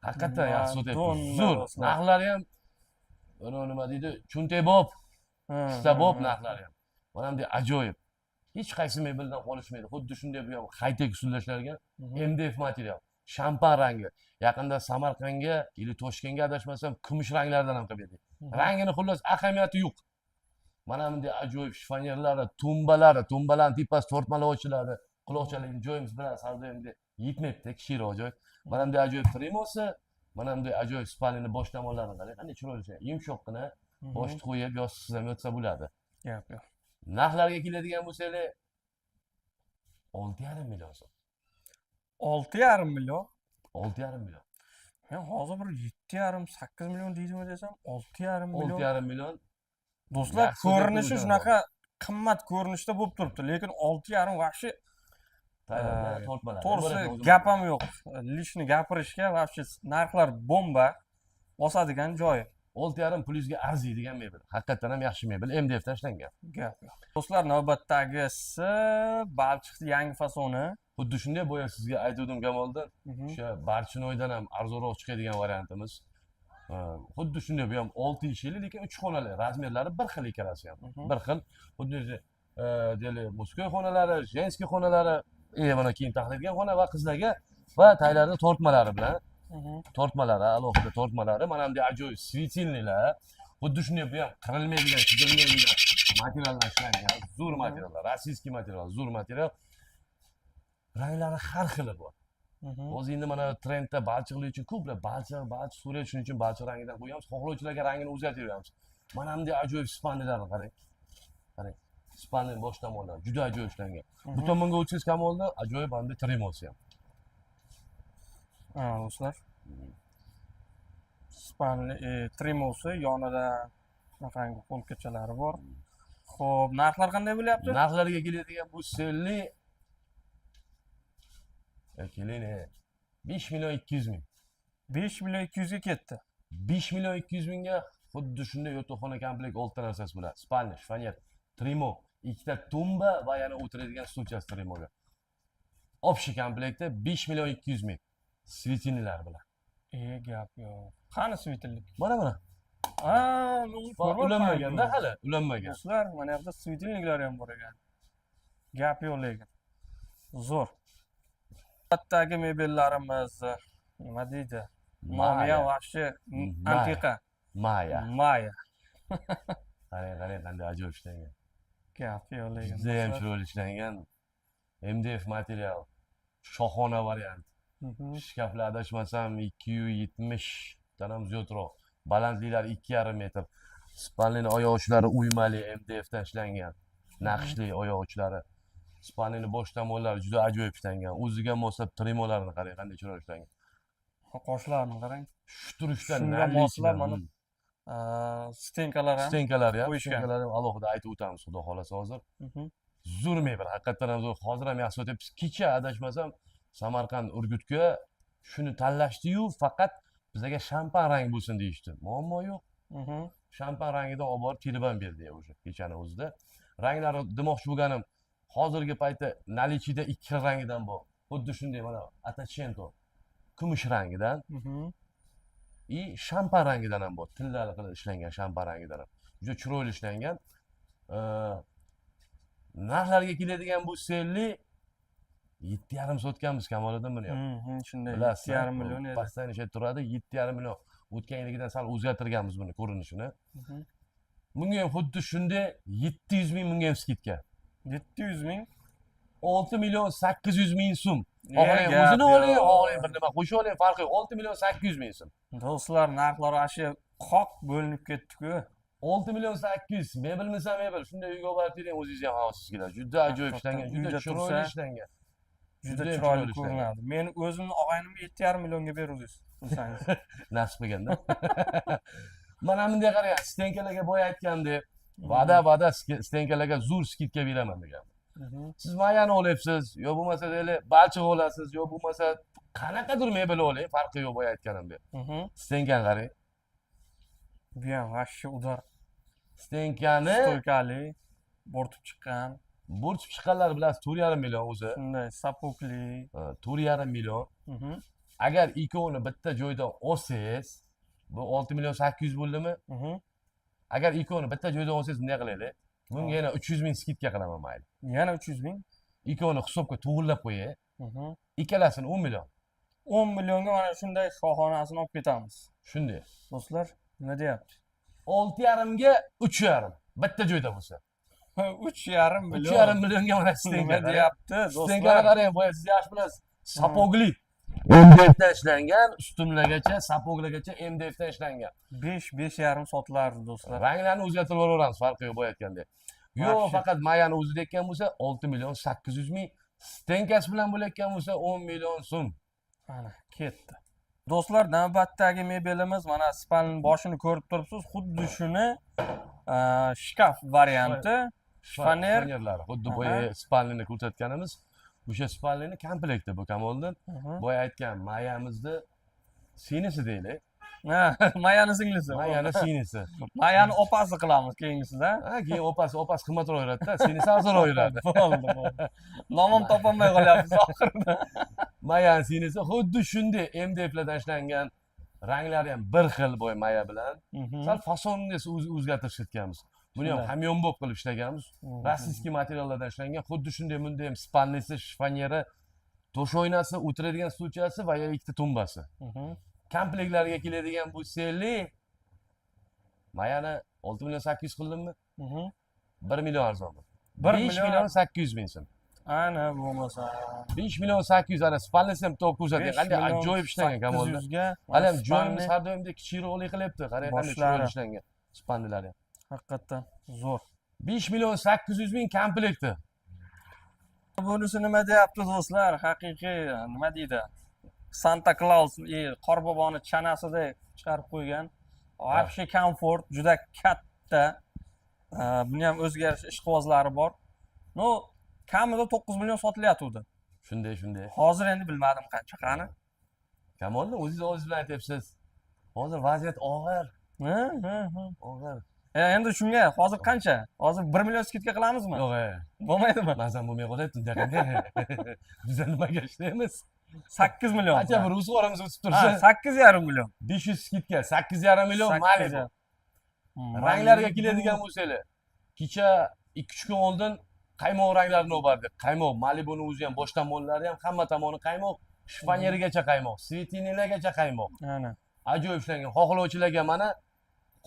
Haqiqatdan yaxshi sotyapti. Madonna, Zo'r. do'stlar. Narxlari ham anavi nima deydi, cho'ntakbop, kissabop narxlari ham. Mana bunday ajoyib, hech qaysi mebeldan qolishmaydi. Xuddi shunday bu ham хай-тек usulda ishlangan, MDF material, shampan rangi. Yaqinda Samarqandga или Toshkentga, adashmasam, kumush ranglardan ham qilib berdik. Rangini xullas ahamiyati yo'q. Mana bunday ajoyib shifonerlari, tumbalari, tumbalarni tepasi tortmalar ochiladi. Quloqchalarni joyimiz bilasiz, har doimgidek yetmayapti, kichikroq joy. Mana bunday ajoyib trimosi, mana bunday ajoyib спальный ni bosh tomonlarini qarang, qanday chiroyli ishlangan. Yumshoqqina, boshni qo'yib yostiqsiz ham yotsa bo'ladi. Gap yo'q. Narxlarga keladigan bo'lsanglar, 6,5 million so'm. 6,5 million. 6,5 million. Men hozir bir 7,5, 8 million deydimi desam, 6,5 olti million. yarim million. Do'stlar, Yaxshi deb ko'rinishi o'zim. shunaqa qimmat ko'rinishda bo'lib turibdi, lekin 6,5 вообще. Tayyorda tortmalar. To'g'risi, gap ham yo'q лишний gapirishga, вообще narxlar bomba, bosadigan joyi. 6,5 pulingizga arziydigan mebel, haqiqatdan ham yaxshi mebel, MDFdan ishlangan. Gap yo'q, do'stlar. Navbatdagisi balchiqni yangi fasoni. Xuddi shunday, boya sizga aytgandim, Kamolda, o'sha Barchinoydan ham arzonroq chiqadigan variantimiz. Xuddi shunday bu ham olti eshikli, lekin uch xonali, razmerlari bir xil, ikkalasi ham bir xil. Xuddi o'sha, deylik, мужской xonalari, женский xonalari, mana kiyim taxlaydigan xona va qizlarga va taylarida tortmalari bilan, tortmalari, alohida tortmalari. Mana bunday ajoyib светильник lar. Xuddi shunday bu ham qirilmaydigan, chizilmaydigan materialdan ishlangan, zo'r materiallar, российский material, zo'r material. Ranglari har xili bor. Hozir endi mana trendda balchiqlik uchun ko'plar balchiq, balchiq so'raydi, shuning uchun balchiq rangidan qo'yamiz, xohlovchilarga rangini o'zgartiramiz. Mana bunday ajoyib спальный larni qarang, qarang, спальный bosh tomonlari juda ajoyib ishlangan. Bu tomonga o'tsangiz, Kamolda, ajoyib bunday trimosi ham. Ha, do'stlar, спальный trimosi, yonida shunaqangi polkachalari bor. Ho'p, narxlar qanday bo'lyapti? Narxlarga keladigan bo'lsak, keling, 5 million 200 ming. 5 million 200ga ketdi. 5 million 200 mingga xuddi shunday yotoqxona komplekt, oltita narsasi bo'ladi: спальня, shifoner, trimo, ikkita tumba va yana o'tiradigan stulchasi trimoga. Общий komplektda 5 million 200 ming, светильник lar bilan. E, gap yo'q. Qani светильник? Mana, mana. Ha, men uni ko'ryapman. Ulanmaganda, hali ulanmagan. Do'stlar, mana yoqda светильник lar ham bor ekan. Gap yo'q, lekin zo'r. Navbatdagi mebellarimiz, nima deydi, nomi ham вообще Maya. Antiqa. Maya. Maya. Qarang, qarang, qanday ajoyib ishlangan. Gap yo'q, lekin Judayam do'stlar. chiroyli ishlangan, MDF material, shohona variant. Shkaflar, adashmasam, 270dan ham ziyodroq, balandliklari 2,5 metr. Спальный ni oyoq uchlari uymali, MDFdan ishlangan, naqshli oyoq uchlari. Спальный ni bosh tomonlari juda ajoyib ishlangan, o'ziga moslab trimolarini qarang, qanday chiroyli ishlangan. Qoshlarini qarang. Shu turishdan Shunga наличный. Moslab mana стенка lar ham Стенка lari ham qo'yishgan. Стенка lari ham alohida aytib o'tamiz, xudo xohlasa, hozir. Zo'r mebel, haqiqatdan ham zo'r, hozir ham yaxshi sotyapmiz. Kecha, adashmasam, Samarqand, Urgutga shuni tanlashdiyu, faqat bizga shampan rang bo'lsin deyishdi. Muammo yo'q, shampan rangidan olib borib terib ham berdik o'sha kechani o'zida. Ranglari demoqchi bo'lganim, hozirgi paytda наличие da ikki xil rangidan bor. Xuddi shunday mana Ottocento kumush rangidan и shampan rangidan ham bor, tillali qilib ishlangan shampan rangidan ham, juda chiroyli ishlangan. Narxlarga keladigan bo'lsak, 7,5 sotganmiz Kamoliddin buni ham. Shunday. Bilasiz, 7,5 million edi. Постоянно o'sha turadi, 7,5 million. O'tgan yilgidan sal o'zgartirganmiz buni ko'rinishini. Bunga ham xuddi shunday 700 ming, bunga ham скидка. 700 ming. 6 million 800 ming so'm. Ne Xohlang gap o'zini oling, yo'q. xohlang bir nima qo'shib oling, farqi yo'q. 6 million 800 ming so'm. Do'stlar, narxlar вообще qoq bo'linib ketdi-ku. 6 million 800. Mebelmisa mebel. Shunday uyga olib borib bering, o'zingizni ham havasingiz keladi. Juda ajoyib ishlangan, juda Uyda chiroyli tursa, ishlangan. juda Judayam chiroyli chiroyli ishlangan. ko'rinadi. Men o'zimni og'aynimga 7,5 millionga beruvdingiz, bilsangiz. Nasib qilganda. Mana bunday qarang, стенка larga boya aytgandek, va'da va'da стенка larga zo'r скидка beraman degan. Siz mayani olyapsiz, yo bo'lmasa deylik, balchiq olasiz, yo bo'lmasa qanaqadir mebel oling, farqi yo'q, boya aytganimdek. Стенка ni qarang. Bu ham вообще удар. Стенка ni Стойка li, bo'rtib chiqqan. Bo'rtib chiqqanlar, bilasiz, 4,5 million o'zi. Shunday, сапог li. Ha, 4,5 million. Agar ikkovini bitta joydan olsangiz, bu 6 million 800 bo'ldimi? Agar ikkovini bitta joydan olsangiz, bunday qilaylik. Bunga yana 300 ming скидка qilaman, mayli. Yana 300 ming. Ikkovini hisobga to'g'irlab qo'yay. Ikkalasini 10 million. 10 millionga mana shunday shohonasini olib ketamiz. Shunday. Do'stlar, nima deyapti? 6,5ga 3,5 bitta joyda bo'lsa. 3,5 million. 3,5 millionga mana Nima стенка. deyapti, Стенка ni do'stlar? qarang, boya siz yaxshi bilasiz. Сапог li. MDFdan ishlangan, ustunlargacha, сапог largacha MDFdan ishlangan. 5, 5,5 sotilardi, do'stlar. Ranglarni o'zgartirib yuboramiz, farqi yo'q, boya aytgandek. Yo'q, Вообще. faqat mayani o'zida aytgan bo'lsa 6 million 800 ming, стенка si bilan bo'layotgan bo'lsa 10 million so'm. Mana ketdi. Do'stlar, navbatdagi mebelimiz mana спальня boshini ko'rib turibsiz. Xuddi shuni shkaf varianti. Шифоньер. Шифоньер lari. Xuddi boya спальня ni ko'rsatganimiz, o'sha спальня ni komplekti bu, Kamoliddin. Boya aytgan mayamizni singlisi deylik. Ha, Mayani singlisi. Mayani singlisi. Mayani opasi qilamiz keyingisida. Ha, keyin opasi qimmatroq yuradi-da, singlisi arzonroq yuradi. Bo'ldi, bo'ldi. Nomim topolmay qolyapmiz oxirida. Mayani singlisi xuddi shunday MDFlardan ishlangan, ranglari ham bir xil boya maya bilan. Sal fasonni esa o'zgartirishganmiz. Buni ham hamyonbop qilib ishlaganmiz. Российский materiallardan ishlangan. Xuddi shunday bunda ham спальня si, шифоньер i, to'shoynasi, o'tiradigan stulchasi va yana ikkita tumbasi. Komplektlariga keladigan bo'lsak, mayani 6 million 800 qildimmi? 1 million arzon. 1 5 million. million 800 ming so'm. Ana bo'lmasa. 5 million 800, ana спальня si ham top ko'rsating. Qanday ajoyib ishlangan, Kamolda. 800 ga Hali ham joyimiz спальня har doimdek kichikroqlik qilyapti. Qarang, qanday boshlari. chiroyli ishlangan спальня lari ham. Haqiqatdan zo'r. 5 million 800 ming komplekti. Bunisi nima deyapti, do'stlar? Haqiqiy nima deydi? Santa Claus, Qorboboni chanasidek chiqarib qo'ygan. Вообще komfort, juda katta. Buni ham o'ziga yarasha ishqibozlari bor. Ну, kamida 9 million sotilyotgandi. Shunday, shunday. Hozir endi bilmadim qancha, qani. Kamolni o'zingiz o'zingiz bilan aytyapsiz. Hozir vaziyat og'ir, Ha, ha, ha. og'ir. Endi shunga hozir qancha? Hozir 1 million скидка qilamizmi? Yo'q, Bo'lmaydimi? mazam bo'lmay qolyapti unday. Biz nimaga ishlaymiz? 8 million. Qancha bir ro'zg'orimiz o'tib Ha, tursa, 8,5 million. 500 скидка, 8,5 million Malibu. Ranglarga keladigan bo'lsanglar, kecha 2-3 kun oldin qaymoq ranglarini olib bordik. Qaymoq, Malibuni o'zi ham, bosh tomonlari ham, hamma tomoni qaymoq, шифоньер igacha qaymoq, светильник largacha qaymoq. Ana. Ajoyib ishlangan. Xohlovchilarga mana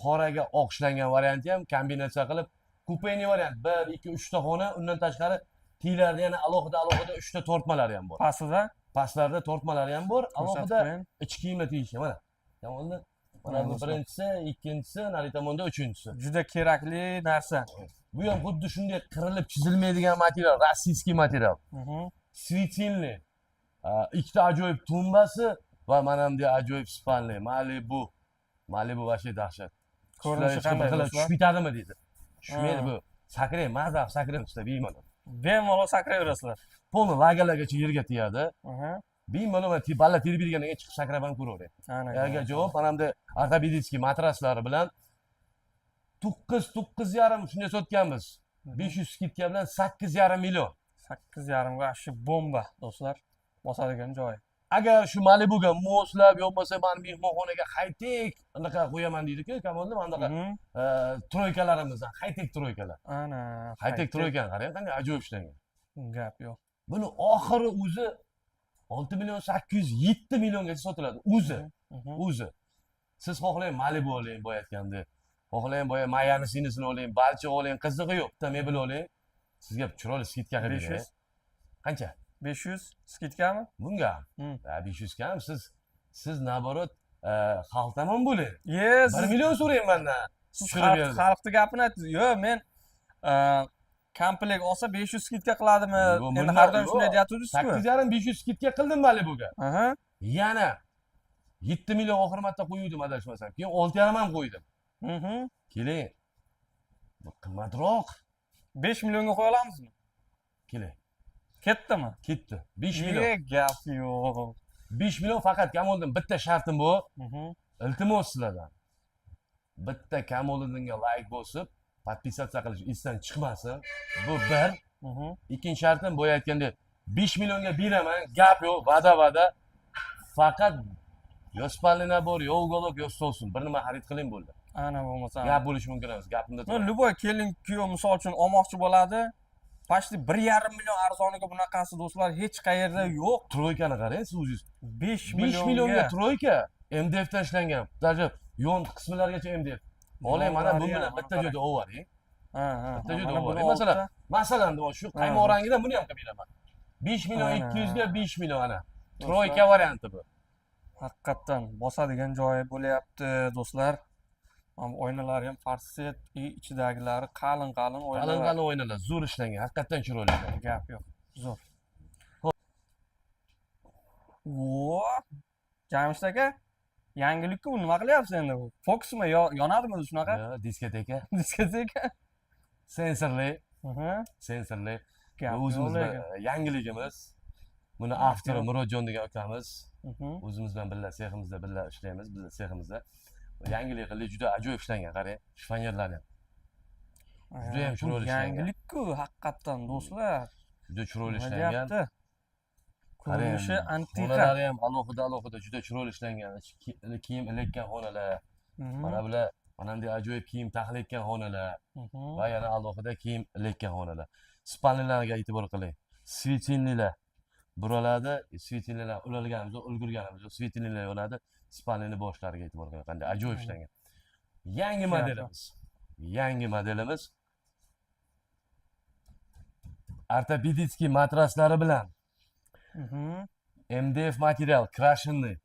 qoraga oq ishlangan varianti ham kombinatsiya qilib, купейный variant 1, 2, 3 ta xona, undan tashqari tiylarda yana alohida alohida 3 ta tortmalari ham bor. Pastida Pastlarda tortmalari ham bor, ko'rsatib alohida qo'ying. ichki kiyimlar tegishli mana. Tomonda mana bu Do'stlar. birinchisi, ikkinchisi, nari tomonda uchinchisi. Juda kerakli narsa. Bu ham xuddi shunday qirilib chizilmaydigan material, российский material. Светильный. Ikkita ajoyib tumbasi va mana bunday ajoyib спальня. Malibu. Malibu вообще dahshat. Ko'rinishi qanday, Ustiga do'stlar? tushib ketadimi deydi. Tushmaydi Ha. bu. Sakrang, maza qilib sakrang ustida bemalol. Bemalol sakrayverasizlar. Полный лага largacha yerga tegadi. Bemalol mana balla terib bergandan keyin chiqib sakrab ham ko'ravering. Ana. Yerga javob mana bunday ортопедический matraslari bilan 9, 9,5 shunday sotganmiz. 500 скидка bilan 8,5 million. 8,5 ga shu bomba, do'stlar. Bosadigan joyi. Agar shu Malibuga moslab, yo bo'lmasa man mehmonxonaga high-tech anaqa qo'yaman deydi-ku, Kamolda mana bunaqa тройка larimizdan, high-tech тройка lar. Ana. High-tech тройка ni qarang, qanday ajoyib ishlangan. Gap yo'q. Buni oxiri o'zi 6 million 807 milliongacha sotiladi o'zi. O'zi. Siz xohlang Malibu oling, boya aytgandek. Xohlang boya Mayani sinisini oling, Balchiq oling, qizig'i yo'q. Bitta mebel oling. Sizga chiroyli скидка qilib 500. beray. Qancha? 500 скидка mi? Bunga? Ha, 500 kam. Siz наоборот, xalq tomon bo'ling. Ye, 1 siz million so'rang mandan. siz tushirib berdim. Xalqni gapini aytdingiz. Yo'q, men komplekt olsa 500 скидка qiladimi? Yo'q, Endi bundan har doim yo'q. shunday deyatuvdingiz-ku. 8,5 500 скидка qildim Malibuga. Yana 7 million oxir marta qo'yuvdim adashmasam. Keyin 6,5 ham qo'ydim. Keling. Bu qimmatroq. 5 millionga qo'ya olamizmi? Keling. Ketdimi? Ketdi. 5 million. Ye, gap yo'q. 5 million faqat Kamoliddin, bitta shartim bu. Iltimos sizlardan. Bitta Kamoliddinga like bosib, подписаться qilish esdan chiqmasin. Bu bir. Ikkinchi shartim, boya aytgandek, 5 millionga beraman, gap yo'q, va'da va'da. Faqat yo спальный набор, yo уголок, yo stolsin. Bir nima xarid qiling, bo'ldi. Ana bo'lmasa. Gap bo'lishi mumkin emas. Gapimda Ну, turaman. Любой kelin kuyov misol uchun olmoqchi bo'ladi. Почти 1,5 million arzoniga bunaqasi, do'stlar, hech qayerda yo'q. Тройка ni qarang siz o'zingiz. 5 5 millionga. Millionga тройка MDF dan ishlangan. Даже yon qismlarigacha MDF. Oling, mana bu Yonlari bilan ham, bitta mana joyda olib. Ha. Bitta joyda Mana olib buni yuboring. Masalan, olsa- masalan, shu qaymoq rangidan buni ham qilib beraman. 5 million Ana. 200 ga 5 million ana. Do'stlar, Тройка varianti bu. Haqiqatdan bosadigan joyi bo'lyapti, do'stlar. Mana bu oynalari ham farset и ichidagilari qalin qalin Qalin oynalar. Qalin oynalar, zo'r ishlangan, haqiqatdan chiroyli ishlangan. Gap yo'q. Zo'r. Vo! Jamshid aka, yangilikku bu, nima qilyapsiz endi bu? Fokusmi yo yonadimi o'zi shunaqa? Yo, diskoteka, Diskoteka. Sensorli, sensorli. Gap Bu yo'q o'zimizni lekin. Yangiligimiz. Buni Gap avtori yo'q. Murodjon degan ukamiz. O'zimiz bilan birga seximizda birga ishlaymiz, bizni seximizda. Yangilik qildik, juda ajoyib ishlangan, qarang, shifonerlarni ham. Judayam Bu chiroyli ishlangan. yangilik-ku haqiqatdan, do'stlar. Juda chiroyli Nima ishlangan. deyapti? Qarang, Ko'rinishi antiqa. xonalari ham alohida alohida juda chiroyli ishlangan. Kiyim ilayotgan xonalar, mana bular mana bunday ajoyib kiyim taxlayotgan xonalar va yana alohida kiyim ilayotgan xonalar. Спальни larga e'tibor qiling. Светильник lar buralarda, светильник lar ulalganimiz yo'q, ulgurganimiz yo'q. Светильник lar yonadi. Спальни ni boshlariga e'tibor qiling. Qanday ajoyib ishlangan. Yangi Gap yo'q. modelimiz. Yangi modelimiz. Ортопедический matraslari bilan MDF material, крашеный.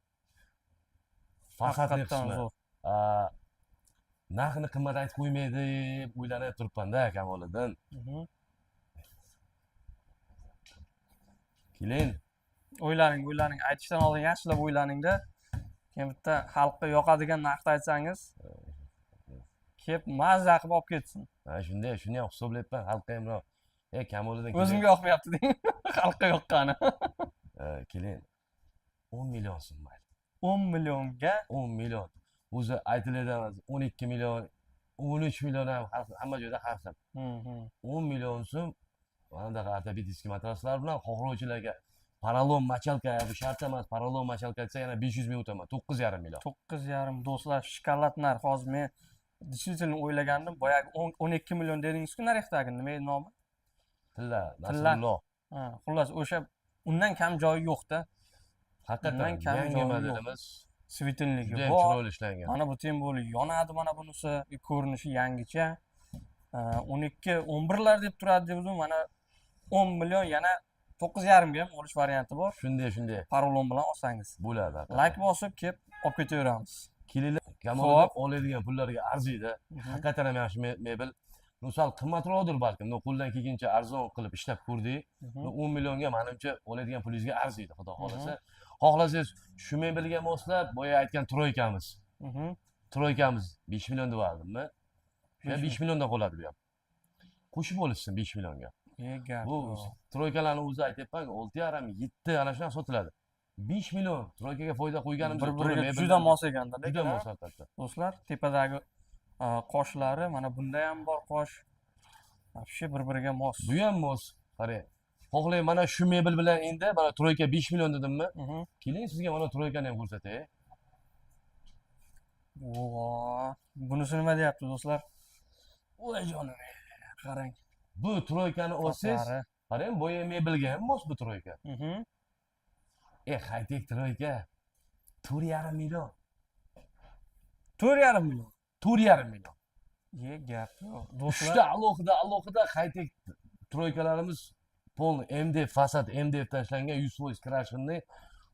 Fasadli Haqiqatdan qismi. zo'r. Narxini qimmat aytib qo'ymay deb o'ylanib turibman-da, Kamoliddin. Keling. O'ylaning, o'ylaning. Aytishdan oldin yaxshilab o'ylaningda. Keyin bitta xalqqa yoqadigan narxda aytsangiz, kelib mazza qilib olib ketsin. Mana shunday, shuni ham hisoblayapman. Xalqqa ham Kamoliddin keling. O'zimga yoqmayapti deng. Xalqqa yoqqani. Keling. 10 million so'm mayli. 10 millionga. 10 million. O'zi aytiladi emas, 12 million, 13 million ham har xil, hamma joyda har xil. 10 million so'm mana bunaqa ортопедический matraslar bilan xohlovchilarga поролон мочалка, bu shart emas, поролон мочалка desa yana 500 ming o'taman, 9,5 million. 9,5, do'stlar, shokolad narx. Hozir men действительно o'ylagandim, boyagi 12 million dedingiz-ku, naryoqdagi nima edi nomi? Tilla, Tilla. Nasrullo. Ha, xullas, o'sha undan kam joyi yo'q-da. Haqiqatan Undan kam yangi joyi yo'q. modelimiz. Светильник i Juda ham bor. chiroyli ishlangan. Mana bu тем более yonadi, mana bunisi ko'rinishi yangicha. 12, 11lar deb turadi deb, mana 10 million, yana 9,5 ga ham olish varianti bor. Shunday, shunday. Поролон bilan olsangiz. Bo'ladi. Like bosib, kelib olib ketaveramiz. Kelinglar, Kamoliddin oladigan pullarga arziydi. Haqiqatan ham yaxshi mebel. Ну, sal qimmatroqdir balkim. Но, qo'ldan kelguncha arzon qilib ishlab ko'rdik. Но, 10 millionga menimcha oladigan pulingizga arziydi, xudo xohlasa. Xohlasangiz shu mebelga moslab, boya aytgan тройка miz. Тройка miz 5 million devardimmi? Shu ham 5 5 milliondan qoladi bu ham. Qo'shib olishsin 5 millionga. E, gap Bu yo'q. тройка larni o'zi aytyapman, 6,5, 7 ana shunaqa sotiladi. 5 million тройка ga foyda qo'yganimiz yo'q, to'g'ri, Bir-biriga mebellar juda mos ekanda lekin, Juda ha? mos albatta. Do'stlar, tepadagi qoshlari, mana bunda ham bor qosh. Вообще bir-biriga mos. Bu ham mos. Qarang. Xohlang, mana shu mebel bilan endi mana тройка 5 million dedimmi? Keling, sizga mana тройка ni ham ko'rsatay. Voh, bunisi nima deyapti, do'stlar? Voy jonim, qarang. Bu тройка ni olsangiz, Toplari. qarang, boya mebelga ham mos bu тройка. High-tech тройка. 4,5 million. 4,5 million. 4,5 million. Ye, gap yo'q. Do'stlar, Uchta alohida alohida high-tech тройка larimiz, полный MDF fasad, MDF tashlangan, 100% крашеный,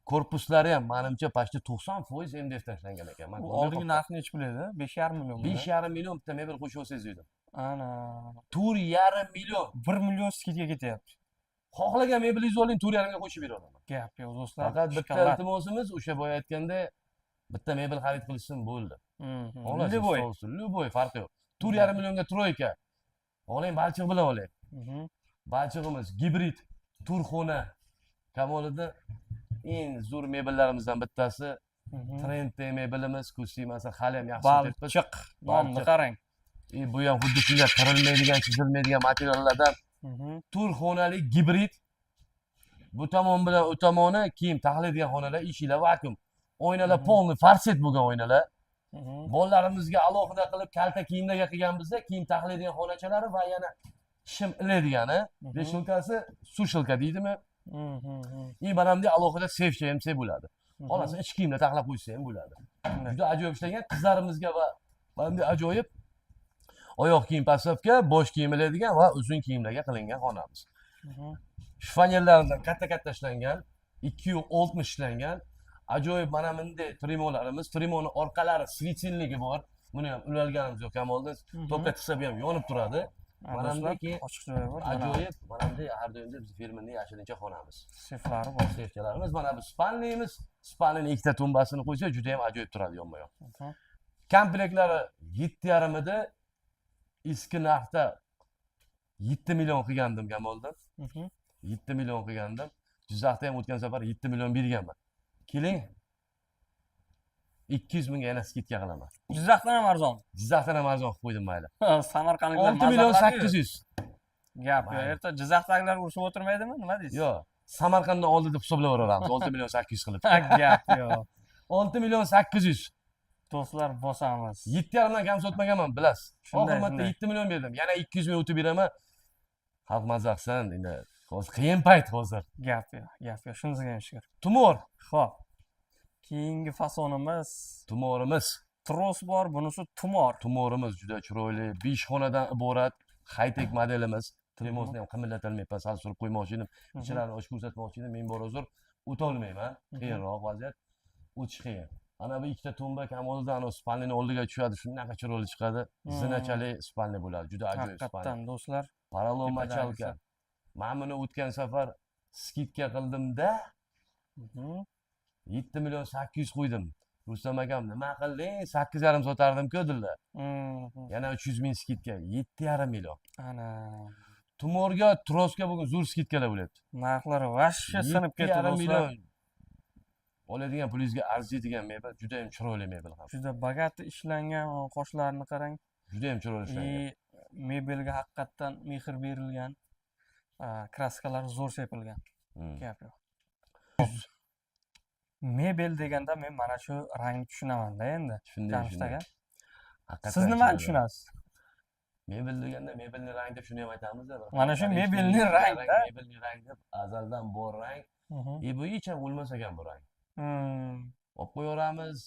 korpuslari ham manimcha почти 90% MDF tashlangan ekan. Man bu ko'rmay oldingi qoldim. Narxi nechi pul edi? 5,5 million. 5,5 million bitta mebel qo'shib olsangiz dedim. Ana. 4,5 million. 1 million скидка ketyapti. Xohlagan mebelingizni oling, 4,5 ga qo'shib beraman. Gap yo'q, do'stlar. Faqat bitta Shokolad. iltimosimiz, o'sha boya aytganda, bitta mebel xarid qilishsin, bo'ldi. Xohlasa Любой. stol, любой, farqi yo'q. 4,5 millionga тройка. Xohlang, balchiq bilan oling. Balchig'imiz gibrid turxona. Kamoliddin, eng zo'r mebellarimizdan bittasi. Trendda mebelimiz, ko'z tegmasa, hali ham yaxshi sotyapmiz. Balchiq. Nomni Balchiq. qarang. E, bu ham xuddi shunday qirilmaydigan, chizilmaydigan materiallardan. To'rt xonali gibrid. Bu tomon bilan u tomoni kiyim taxlaydigan xonalar, eshiklar vakuum. Oynalar полный форсет bo'lgan oynalar. Bolalarimizga alohida qilib kalta kiyimlarga qilganmiz, kiyim taxlaydigan xonachalari va yana shim ilaydigani, вешалка si, сушилка deydimi? И mana bunday alohida seyfcha ham bo'ladi. Xohlasa ich kiyimlar taxlab qo'ysa ham bo'ladi. Juda ajoyib ishlangan qizlarimizga va mana bunday ajoyib oyoq kiyim подставка, bosh kiyim iladigan va uzun kiyimlarga qilingan xonamiz. Shifonerlardan katta katta ishlangan, 260 ishlangan. Ajoyib mana bunday trimolarimiz, trimoni orqalari светильник i bor. Buni ham ulalganimiz yo'q, Kamolda. Tokka tiqsa bu ham yonib turadi. Ha, Mana do'stlar, bunday keyin ochiq joyi bor. Mana ajoyib mana bunday har doimda biz firmaning yashirincha xonamiz. Seflari bor. Sefchalarimiz, mana bu спальный miz. Спальный ni ikkita tumbasini qo'ysa, juda ham ajoyib turadi yonma-yon. Komplektlari 7,5 edi. Eski narxda 7 million qilgandim, Kamolda. 7 million qilgandim. Jizzaxda ham o'tgan safar 7 million berganman. Keling. 200 mingga yana скидка qilaman. Jizzaxdan ham arzon. Jizzaxdan ham arzon qilib qo'ydim, mayli. Samarqandliklar 6 million maza qiladi-yu. 800. Gap yo'q. Mayli. Erta Jizzaxdagilar urushib o'tirmaydimi? Nima deysiz? Yo'q, Samarqanddan oldi deb hisoblayveramiz. 6 million 800 qilib. Gap yo'q. 6 million 800. Do'stlar, bosamiz. 7,5 dan kam sotmaganman, bilasiz. Shunday, Oxir marta shunday. 7 million berdim. Yana 200 ming o'tib beraman. Xalq maza qilsin, endi hozir qiyin payt hozir. Gap yo'q, gap yo'q. Shunisiga ham shukur. Tumor, Xo'p. Keyingi fasonimiz tumorimiz. Tros bor, bunisi tumor. Tumorimiz juda chiroyli, 5 xonadan iborat high-tech modelimiz. Trimosni ham qimillatalmayapman, sal surib qo'ymoqchi edim. Ichilarini ochib ko'rsatmoqchi edim. Men bor uzr, o'tolmayman. Qiyinroq vaziyat. O'tish qiyin. Ana bu ikkita tumba, Kamoliddin, anavi спальный ni oldiga tushadi, shunaqa chiroyli chiqadi. Zinachali спальный bo'ladi, juda ajoyib спальный. Haqiqatdan, do'stlar. Поролон Tepadagisi. мочалка. Mana buni o'tgan safar скидка qildimda, 7 million 800 qo'ydim. Rustam akam, nima qilding? 8,5 sotardim-ku, dedilar. Yana 300 ming скидка, 7,5 million. Ana. Tumorga, trosga bugun zo'r скидка lar bo'lyapti. Narxlari вообще sinib ketdi, 7,5 do'stlar. million. Oladigan pulingizga arziydigan mebel, juda ham chiroyli mebel ham. Juda богато ishlangan, qoshlarini qarang. Juda ham chiroyli ishlangan. И mebelga haqiqatdan mehr berilgan. Краска lar zo'r sepilgan. Gap yo'q. Mebel deganda men mana shu rangni tushunaman-da endi. Shunday, Jamshid shunday. aka. Haqiqatdan Siz nimani chiroyli. tushunasiz? Mebel deganda mebelni rang deb shuni ham aytamiz. Mana shu mebelni rangda. Mebelni rang deb azaldan bor rang. E, bu hech ham o'lmas ekan bu rang. Olib qo'yaveramiz.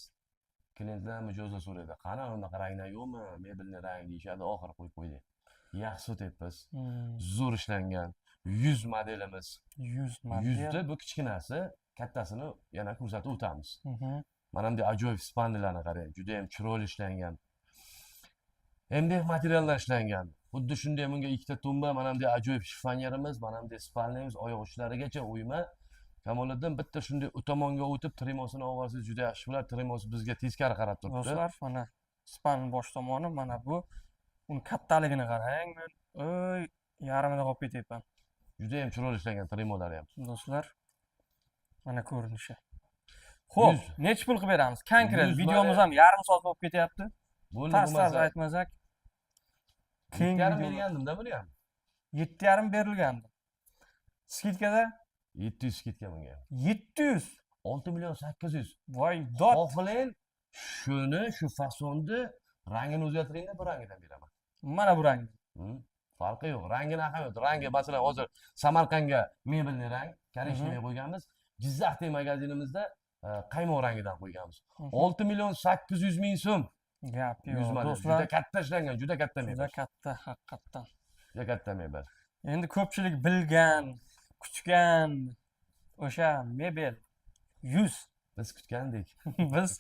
Klientlar mijozlar so'raydi. Qani, unaqa ranglar yo'qmi? Mebelni rang deyishadi, oxiri qo'yib qo'ydik. Yaxshi sotyapmiz. Zo'r ishlangan. 100 modelimiz. 100 model. 100 ta bu kichkinasi, kattasini yana ko'rsatib o'tamiz. Mana bunday ajoyib спальный larni qarang, juda ham chiroyli ishlangan. MDF materialdan ishlangan. Xuddi shunday bunga ikkita tumba, mana bunday ajoyib shifonerimiz, mana bunday спальный miz oyoq uchlarigacha uyma. Kamoliddin, bitta shunday u tomonga o'tib trimosini olib olsangiz juda yaxshi bo'lar. Trimosi bizga teskari qarab turibdi. Do'stlar, mana спальный bosh tomoni, mana bu. Uni kattaligini qarang. Men oy, yarmida qolib ketyapman. Juda ham chiroyli ishlangan trimolari ham. Do'stlar, mana ko'rinishi. Xo'p, nechi pul qilib beramiz? Konkret 100 videomiz mana- ham yarim soat bo'lib ketyapti. Bo'ldi, Tars tars bo'lmasa. aytmasak. Keyingi 7,5 videoda bergandimda buni ham. 7,5 berilgandi. Скидка da 700 скидка bunga. 700. 6 million 800. Voy dod. Xohlang, shuni, shu fasonni rangini o'zgartiringda, bu rangidan beraman. Mana bu rang. Farqi yo'q. Rangini ahamiyati. Rangi, masalan, hozir Samarqandga мебельный rang, коричневый qo'yganmiz. Jizzaxdagi magazinimizda qaymoq rangidan qo'yganmiz. 6 million 800 ming so'm. Gap 100 yo'q, model. do'stlar. Juda katta ishlangan, juda katta Juda mebel. katta haqiqatdan. Juda katta mebel. Endi ko'pchilik bilgan, kutgan o'sha mebel 100. Biz kutgandik. Biz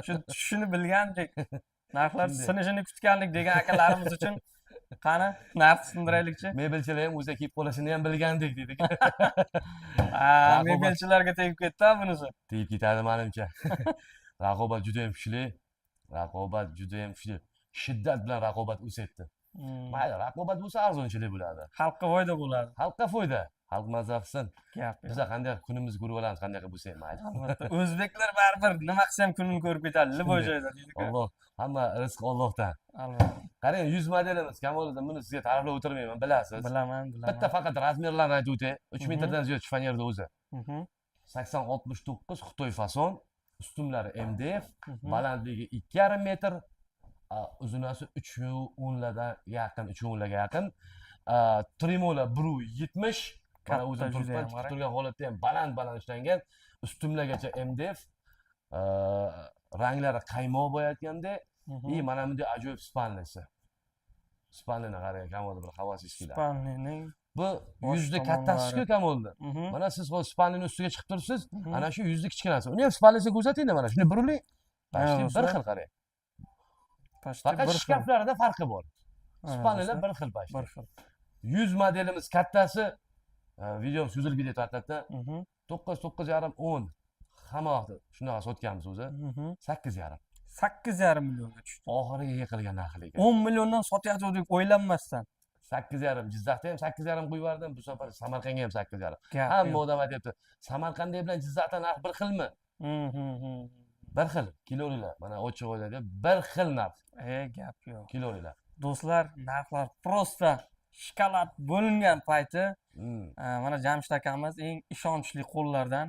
shu tushishini bilgandik. Narxlar Shunday. sinishini kutgandik degan akalarimiz uchun, qani, narx sindiraylikchi. Mebelchilar ham o'zi kiyib qolishini ham bilgandik dedik. Ha, mebelchilarga tegib ketdi bunisi. Tegib ketadi manimcha. Raqobat juda ham kuchli. Raqobat juda ham kuchli. Shiddat bilan raqobat o'syapti. Mayli, raqobat bo'lsa, arzonchilik bo'ladi. Xalqqa foyda bo'ladi. Xalqqa foyda. Xalq maza qilsin. Gap yo'q. Biza qanday kunimizni ko'rib olamiz, qanday qilib bo'lsa ham mayli. Albatta, o'zbeklar baribir nima qilsa ham kunini ko'rib ketadi любой Shunday. joyda deydi-ku. Alloh, hamma rizq Allohdan. Albatta. Qarang, 100 modelimiz Kamoliddin, buni sizga ta'riflab o'tirmayman, bilasiz. Bilaman, bilaman. Bitta faqat размер larni aytib o'tay. 3 metrdan ziyod shifonerda o'zi. 80 69 Xitoy fason, ustunlari MDF, balandligi 2,5 metr, uzunasi 3,10lardan yaqin, 3,10larga yaqin. Tremola 1,70. Mana Katta o'zim turibman, judayam, tik qarang. turgan holatda ham baland baland ishlangan. Ustunlargacha MDF, ranglari qaymoq bo'yatganda и mana bunday ajoyib спальня si. Спальня ni qarang, Kamolda bir havosingiz keladi. Спальня ning Bu bosh yuzni kattasi-ku tomonlari. Kamolda. Mana siz hozir спальня ni ustiga chiqib turibsiz. Ana shu yuzni kichkinasi. Uni ham спальня sini ko'rsatingda, mana shuni buriling. Почти bir Do'stlar. xil, qarang. Почти Faqat bir xil. Shkaflarida farqi bor. Mana Спальня lar do'stlar, bir xil почти. bir xil. 100 modelimiz kattasi, videom cho'zilib ketyapti haqiqatdan. 9, 9,5, 10. Hamma vaqt shunaqa sotganmiz o'zi. 8,5. 8,5 millionga tushdi. Oxiriga yiqilgan narx lekin. 10 milliondan sotayotgandik o'ylanmasdan. 8,5. Jizzaxda ham 8,5 qo'yib yubordim, bu safar Samarqandga ham 8,5. Gap Hamma yo'q. odam aytyapti, Samarqandda bilan Jizzaxda narx bir xilmi? Bir xil, kilolar. Mana ochiq o'ylaydi, bir xil narx. E, gap yo'q. Kilolar. Do'stlar, narxlar просто shokolad bo'lingan payti. Mana Jamshid akamiz eng ishonchli qo'llardan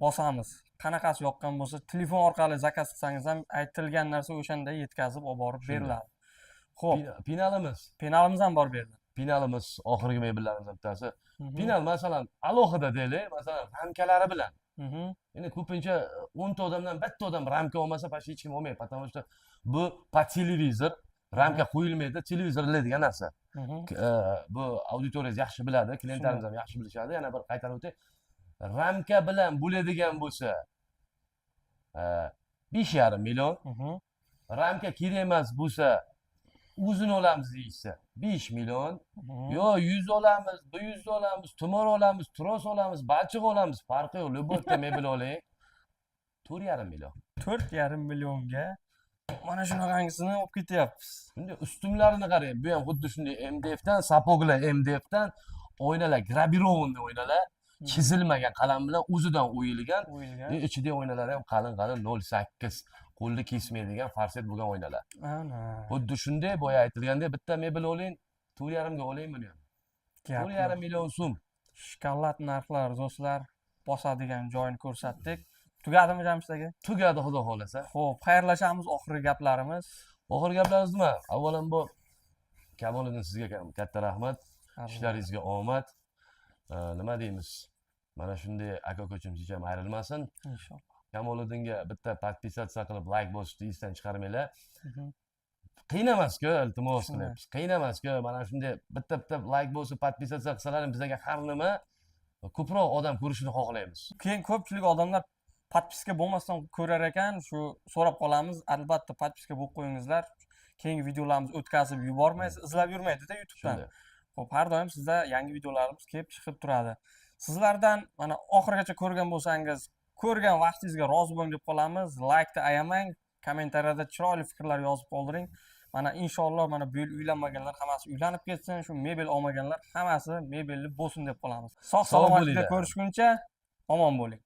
bosamiz. Qanaqasi yoqqan bo'lsa, telefon orqali заказ qilsangiz ham aytilgan narsa o'shanda yetkazib olib borib Shunday. beriladi. Xo'p, Pinalimiz. Penalimiz ham bor bu yerda. Pinalimiz oxirgi mebellarimizdan bittasi. Pinal, masalan, alohida deylik, masalan, ramkalari bilan. Endi ko'pincha 10 ta odamdan bitta odam ramka olmasa, почти hech kim olmaydi, потому что bu по televizor ramka qo'yilmaydi, televizor iladigan narsa. Bu auditoriyangiz yaxshi biladi, klientlarimiz ham yaxshi bilishadi. Yana bir qaytarib o'tay. Ramka bilan bo'ladigan bo'lsa, 5,5 million. Ramka kerak emas bo'lsa, o'zini olamiz deyishsa, 5 million. Yo 100 olamiz, 100 olamiz, tumor olamiz, tros olamiz, balchiq olamiz, farqi yo'q. Любой bitta mebel oling. 4,5 million. 4,5 millionga mana shunaqangisini olib ketyapmiz. Shunday ustunlarini qarang. Bu ham xuddi shunday MDF dan, сапог lar MDF dan, oynalar гравированный oynalar, chizilmagan, qalam bilan o'zidan o'yilgan. O'yilgan. Ichidagi oynalar ham qalin qalin 0,8, qo'lni kesmaydigan farset bo'lgan oynalar. Ana. Xuddi shunday, boya aytilgandek, bitta mebel oling, 4,5ga oling buni ham. Gap 4,5 yo'q. million so'm. Shokolad narxlar, do'stlar, bosadigan joyini ko'rsatdik. Tugadimi, Jamshid aka? Tugadi, xudo xohlasa. Xo'p, xayrlashamiz, oxirgi gaplarimiz. Oxirgi gaplarimiz nima? Avvalambor, Kamoliddin, sizga ham katta rahmat. Ishlaringizga omad. Nima deymiz? Mana shunday aka ukachimiz hech ham ayrilmasin. Inshaalloh. Kamoliddinga bitta подписаться qilib, layk bosishni esdan chiqarmanglar. Qiyin emas-ku, iltimos Shunday. qilyapmiz. Qiyin emas-ku, mana shunday bitta bitta layk bosib, подписаться qilsalar bizga har nima ko'proq odam ko'rishini xohlaymiz. Keyin ko'pchilik odamlar подписка bo'lmasdan ko'rar ekan, shu so'rab qolamiz. Albatta подписка bo'lib qo'yingizlar. Keyingi videolarimizni o'tkazib yubormaysiz, izlab yurmaydi-da YouTube'dan. Shunday. Xo'p, har doim sizda yangi videolarimiz kelib chiqib turadi. Sizlardan mana oxirigacha ko'rgan bo'lsangiz, ko'rgan vaqtingizga rozi bo'ling deb qolamiz. Laykni ayamang, kommentariyada chiroyli fikrlar yozib qoldiring. Mana inshaalloh, mana bu yil uylanmaganlar hammasi uylanib ketsin, shu mebel olmaganlar hammasi mebelli bo'lsin deb qolamiz. Sog' Sog' salomatlikda bo'linglar. ko'rishguncha omon bo'ling.